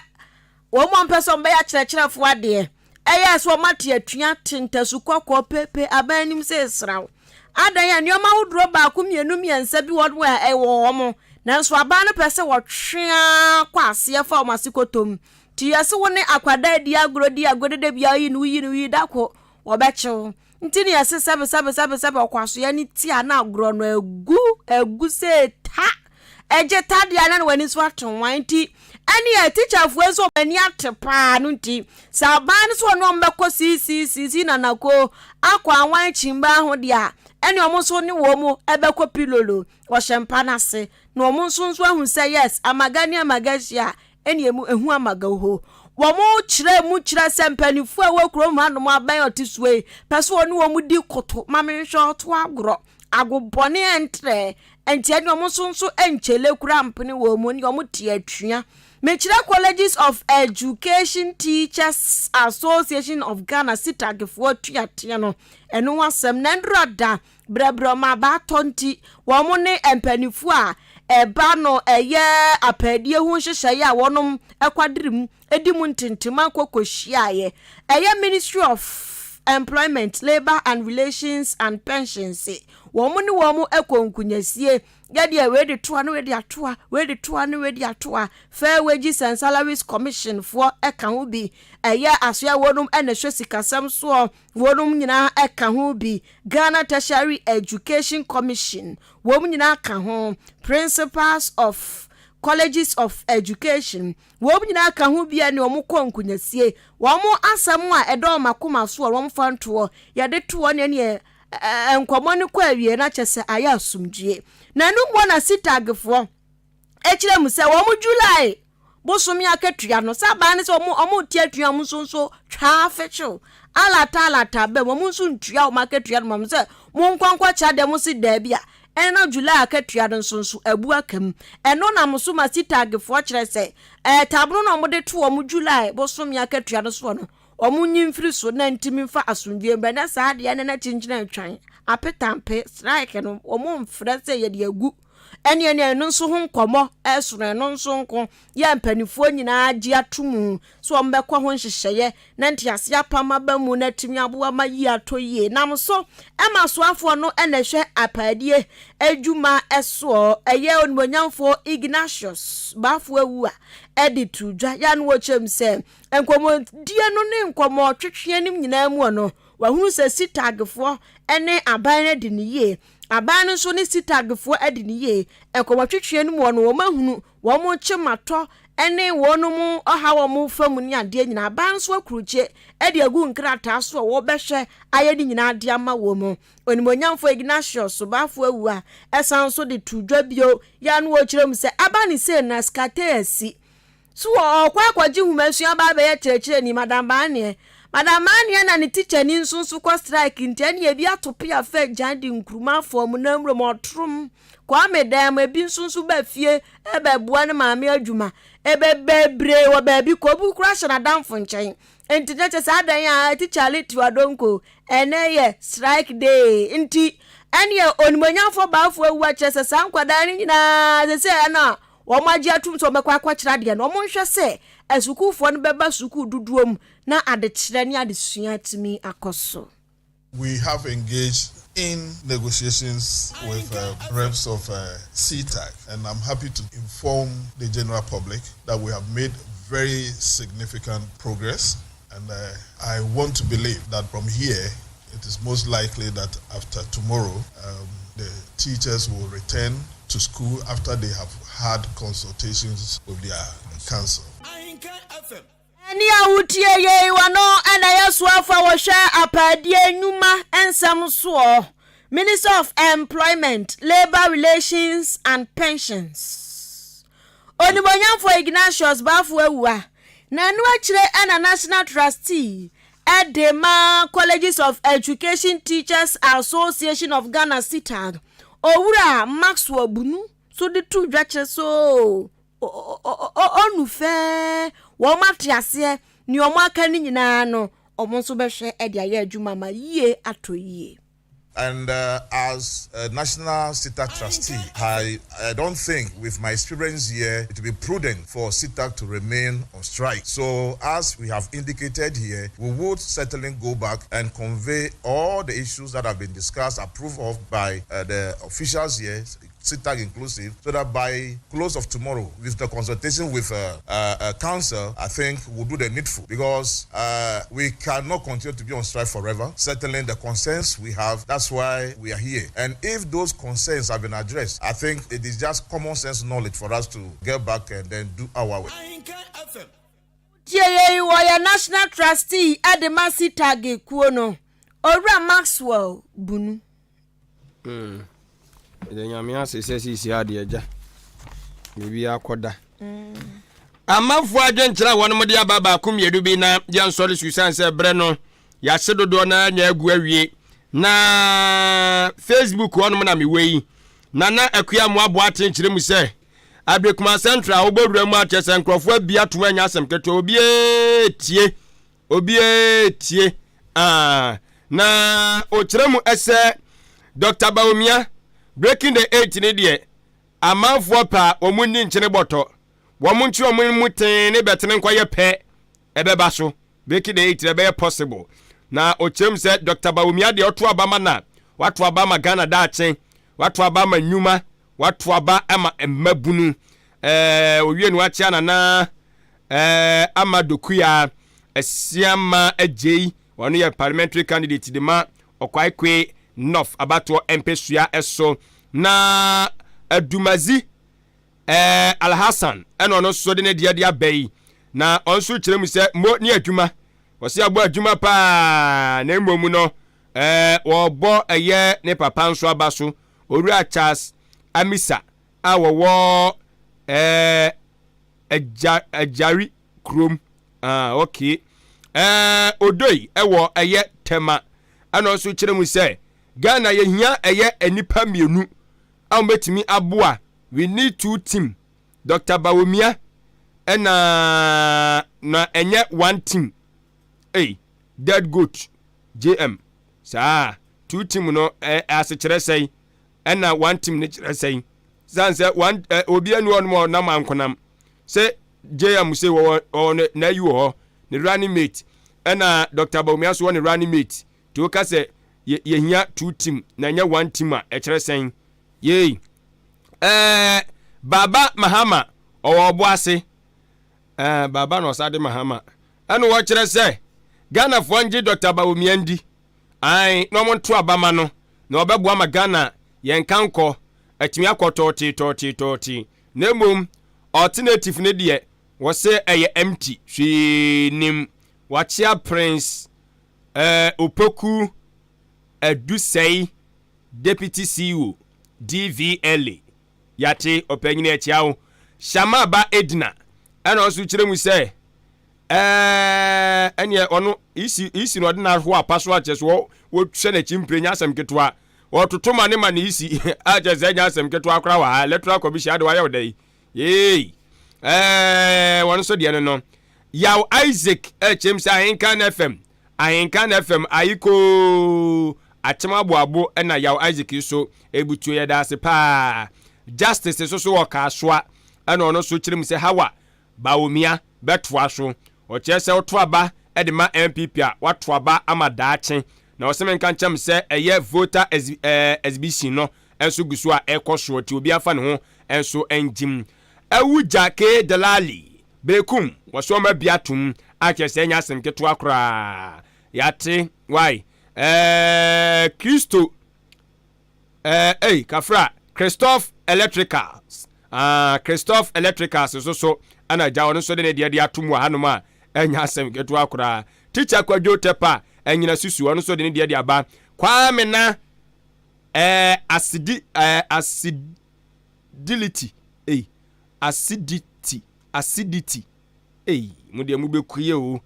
wɔn a wɔmpɛ sɛ wɔbɛyɛ akyerɛkyerɛfoɔ adeɛ, ɛyɛ sɛ wɔate atua te ntasu kɔkɔɔ pepe aban anim sɛ esraw. Adan a nneɛma ahodoɔ baako mmienu mmiɛnsa bi wɔ a ɛwɔ wɔn, nanso aban no pɛ sɛ wɔtwe ara kɔ aseɛ fa wɔn ase kɔtɔm. Nti yɛse wo ne akwadaa di agorɔ di agorɔ dede biara yi no woyi no yi da ko wɔbɛkye wo. Nti ne yɛse sɛbe sɛbe sɛbe sɛbe ɔkwasoɛ ne ti a na agorɔ no agu agu sɛ ta ɛgye ta deɛ na w'ani so ate nwan nti ɛne tikyafoɔ nso wɔn ani ate paa no nti sɛ aban no so ɔne wɔn bɛkɔ siisiisiisi nanako akɔ awan kyimba ho deɛ a ɛne wɔn nso ne wɔn mu ɛbɛkɔ pilolo wɔhyɛ mpa no ase na wɔn nso nso ahu sɛ yes amaga ne amaga hyia ɛne emu ehu amaga ho. Wɔn kyerɛ mu kyerɛ sɛ mpanimfoɔ a ɛwɔ kurom hanom abɛn ɔte soɔ yi pɛ sɛ wɔne wɔn di koto ma menhwɛ ɔto agorɔ agobɔne ɛntrɛ nti ɛne wɔn nso nso nkyɛle kura mpene wɔn mu ne wɔn te atua. Mekyerɛ Colleges of Education Teachers Association of Ghana, CETAGfoɔ atuateɛ no ɛno ho asɛm na ndora da brɛbrɛ ɔmo abaatɔ nti wɔn ne mpanimfoɔ a ɛba no ɛyɛ apɛɛdie ho nhyehyɛeɛ a wɔnom ɛkwadere mu edi mu ntentema kɔkɔ hyiaeɛ. Ɛyɛ Ministry of Employment, Labour and Relations and Pensions, wɔn ne wɔn ɛkɔ nkunyasie yɛdeɛ wei de toa ne wei de atoa, wei de toa ne wei de atoa. Fair Wages and Salaries Commission foɔ ɛka ho bi, ɛyɛ asoɛ wɔnom ɛna ɛhwɛ sikasɛm soɔ, wɔnom nyinaa ɛka ho bi. Ghana Tertiary Education Commission, wɔn nyinaa ka ho. Principals of Colleges of Education, wɔn nyinaa ka ho bi a ne wɔn kɔ nkunyasie. Wɔn asɛm a ɛdɔ wɔn akoma soɔ, wɔn fa ntoɔ yɛde toɔ ne neɛ nkɔmɔ no kɔ awie na kyɛ sɛ ayɛ asomdwie. Na ɛno mu na CETAGfoɔ ɛkyerɛ mu sɛ wɔn July bosome akatua no sɛ abaa ne sɛ wɔn te atua, wɔn nso twaa fekyew alata alata bɛm, wɔn nso ntua wɔn akatua no wɔn sɛ mo nkɔnkɔ kyerɛ deɛ mo si daabi a ɛno na July akatua no nso abu aka mu. Ɛno nam so ma CETAGfoɔ kyerɛ sɛ tabono na wɔde to wɔn July bosome akatua no soɔ no, wɔn nyi mfiri so na ntumi mfa asomdwie mbɛ na saa adeɛ no na kyinkyini atwan apetampe strike no wɔn mfrɛ sɛ yɛde agu ɛne ɛno nso ho nkɔmɔ ɛsono. Ɛno nso nko yɛ mpanimfoɔ nyinaa gye ato mu so wɔn bɛkɔ ho nhyehyɛeɛ na ntease apam aba mu na atumi aboa ma yie atɔ yie. Nam so ɛma soafoɔ no ɛna ɛhwɛ apaadie adwuma ɛsoɔ, ɛyɛ onimonyamfoɔ Ignatius Baffour Awuah ɛde to dwa yɛ no wɔkyerɛ mu sɛ nkɔmmɔdie no ne nkɔmmɔ twetwe anim nyinaa mu no wahunu sɛ CETAGfoɔ ne aban no adi ne yie, aban no nso ne CETAGfoɔ adi ne yie. Nkɔmmɔtwetwe no mu no wɔn ahunu wɔn kyematɔ ne wɔn mu ɔha wɔn fa mu ne adeɛ nyinaa. Aban nso akurukye de agu nkrataa so a wɔbɛhwɛ ayɛ ne nyinaa de ama wɔn mu. Onimonyamfo Ignatius Baffour Awuah ɛsan nso de to dwa bio yɛ no wɔkyerɛ mu sɛ aba ne sei na skate asi so wɔ ɔkɔ akɔgye nhomasua ba abɛyɛ kyerɛkyerɛni Madam Baaneɛ. Madam Baaneɛ na ne tikyani nso kɔ strike nti ɛne ebi ato pea fɛ gyan de nkuruma afɔ mu na nwuram ɔtorom Kwame dan mu. Ebi nso ba fie ɛbɛboa ne maame adwuma ɛbɛbɛbree wɔ baabi kɔ obi kura hyɛ n'adamfo nkyɛn nti ne kyɛ saa dan a tikya Litiwa Donko ɛnɛ yɛ strike day nti ɛneɛ onimonyamfo Baffour Awuah kyerɛ sɛ saa nkwadaa no nyinaa sɛ sɛ ɛno a wɔn agye atum sɛ wɔbɛkɔ akɔkyerɛ adeɛ no, wɔn nhwɛ sɛ asukuufoɔ no bɛba sukuu dodoɔ mu na adekyerɛ ne adesua tumi akɔ so. We have engaged in negotiations with reps of CETAG, and I'm happy to inform the general public that we have made very significant progress. And I want to believe that from here, it is most likely that after tomorrow, the teachers will return to school after they have had consultations with their council. Ɛne a wotie yei wɔ no ɛna yɛ soafo a wɔhwɛ apaadie nnwuma nsɛm soɔ, Minister of Employment, Labour Relations and Pensions, Onimonyamfo Ignatius Baffour Awuah. Na ɛno akyire ɛna National Trustee ɛde ma Colleges of Education Teachers Association of Ghana, CETAG, Owura Maxwell Bunu so de to dwa kyerɛ so ɔnu fɛɛ wɔn ate aseɛ nea wɔn aka no nyinaa no, wɔn nso bɛhwɛ de ayɛ adwuma ma yie atɔ yie. And as a national CETAG trustee, I, I don't think, with my experience here, it will be prudent for CETAG to remain on strike. So, as we have indicated here, we would certainly go back and convey all the issues that have been discussed, approved of by the officials here, CETAG inclusive, so that by close of tomorrow, with the consultation with council, I think we'll do the needful because we cannot continue to be on strike forever. Certainly, the concerns we have, that's why we are here. And if those concerns have been addressed, I think it is just common sense knowledge for us to get back and then do our work. Tie yei, wɔyɛ National Trustee de ma CETAG kuo no, Owura Maxwell Bunu. Yɛda Nyame ase sɛ seesei adeɛ agya biribi akɔda. Amanfoɔ adwenkyerɛ a wɔnom de aba baako mmienu bi na yɛnsɔre so sane sɛ berɛ no yɛahye dodoɔ no anya agu awie na Facebook hɔnom na mewɔ yi. Nana Akua Mmoaboa atenkyerɛ mu sɛ Ablekuma Central a wobɔ wura mu akyɛ sɛ nkurɔfoɔ abi atom anya asɛm ketewa obiara tie obiara tie ah na ɔkyerɛ mu sɛ Dr. Bawumia breaking the eight ne deɛ amanfoɔ pɛ a wɔn nni nkyene bɔtɔ wɔn nkye wɔn mu tee ne bɛtene nkɔyɛ pɛ ɛbɛba so breaking the eight ɛbɛyɛ possible. Na ɔkyerɛ mu sɛ Dr. Bawumia deɛ ɔto aba ma na wato aba ma Ghana daakye, wato aba ma nnwuma, wato aba ama mmabunu. Owie no wakyea Nana Ama Dokuya Asiama Agyei, ɔno yɛ parliamentary candidate de ma Ɔkwaekwe North abatoɔ mpɛsua so. Na Adumazi Alhassan ɛna ɔno nso de ne deɛ de aba yi, na ɔno nso kyerɛ mu sɛ mo ne adwuma wɔsi abɔ adwuma paa, na mmom no wɔbɔ ɛyɛ ne papa nso aba so, Owura Charles Amisa a wɔwɔ ɛɛ Agyari kurom. Ah, okay, Odoi ɛwɔ ɛyɛ Tɛma ɛna nso kyerɛ mu sɛ Ghana yɛhia ɛyɛ nnipa mmienu a wɔbɛtumi aboa. We need two team, Dr. Bawumia ɛna na ɛnyɛ one team. Ei, dead goat JM saa two team no asekyerɛ sɛn ɛna one team no kyerɛ sɛn? San sɛ one obi anu hɔ nom a ɔnam ankonam sɛ JM sɛ wɔwɔ n'ayi wɔ hɔ ne running mate, ɛna Dr. Bawumia so wɔ ne running mate, nti woka sɛ yɛhia two team na ɛnyɛ one team a, ɛkyerɛ sɛn? Yei Baba Mahama ɔwɔ ɔbo ase, Baba na ɔsa de Mahama ɛna wɔkyerɛ sɛ Ghanafoɔ ngye Dr. Bawumia ndi ae na ɔmo nto abama no na ɔbɛboa ma Ghana yɛn kankɔ atumi akɔ tɔɔtee tɔɔtee tɔɔtee, na mmom alternative ne deɛ wɔsɛ ɛyɛ empty, hwee nim. Wakyea Prince Opoku Adusɛi, Deputy CEO DVLA. Yate ɔpanyini akyia wo. Shamaba Edina ɛna ɔnso kyerɛ mu sɛ ɛneɛ ɔno isi isi na ɔde n'aho apa so akyɛ so wɔhwɛ n'akyi mpire nyɛ asɛm ketewa, wɔtoto ma ne ma ne isi akyɛ sɛ nyɛ asɛm ketewa koraa wɔ ha. Electoral Commission ade wayɛ wo dɛ yi yee. Wɔn nso deɛ no Yaw Isaac ɛkyɛm sɛ Ahenkan FM, Ahenkan FM ayikoo akyem aboabo ɛna Yaw Isaac so ebutuo. Yɛda ase paa. Justice nso so wɔ Kaasoa ɛna ɔno nso kyerɛ mu sɛ Hawa Bawumia bɛtoa so. Ɔkyerɛ sɛ ɔto aba ɛde ma NPP a wato aba ama daakye, na ɔsɛ menka nkyɛm sɛ ɛyɛ voter exhibition no nso gu so a ɛkɔ soɔ, nti obi afa ne ho nso ngyim. Awugya Ke Delali Berekum wɔso ɔma bi atom akyerɛ sɛ ɛnyɛ asɛm ketewa koraa. Yɛate wai Kristo ɛy kafra Christophe Electricals. Ah, Christophe Electricals nso so ɛna agya ɔno nso de ne deɛ de atom wɔ hanom a ɛnyɛ asɛm ketewa koraa. Teacher Kwadwo Tɛpa ɛnyina susu ɔno nso de ne deɛ de aba. Kwame na asidi acidility ei acidity acidity ei mo deɛ mobɛkue o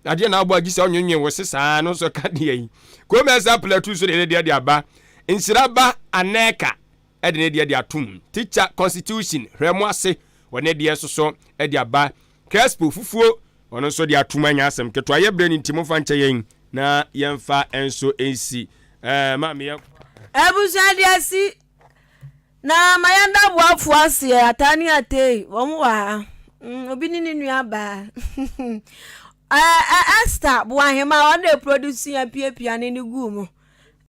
adeɛ na abɔ agye sɛ ɔnwenwen wo se saa no nso ka deɛ yi. Komɛsa Plateau so de ne deɛ de aba. Nhyira Anɛka ɛde ne deɛ de atom. Teacher Constitution hwɛ mo ase wɔ ne deɛ soso ɛde aba. Crespo fufuo ɔno nso de atom anya asɛm ketewa. Yɛ berɛ no nti momfa nkyɛ yɛn na yɛmfa nso nsi. Ɛɛ maame yɛ. Abusua de asi na ma yɛnda boafo aseɛ ataa ne atei wɔn wɔ ha mm, obi ne ne nua baa Esther Boahema ɔno na produce yɛn piapia ne ne guu mu.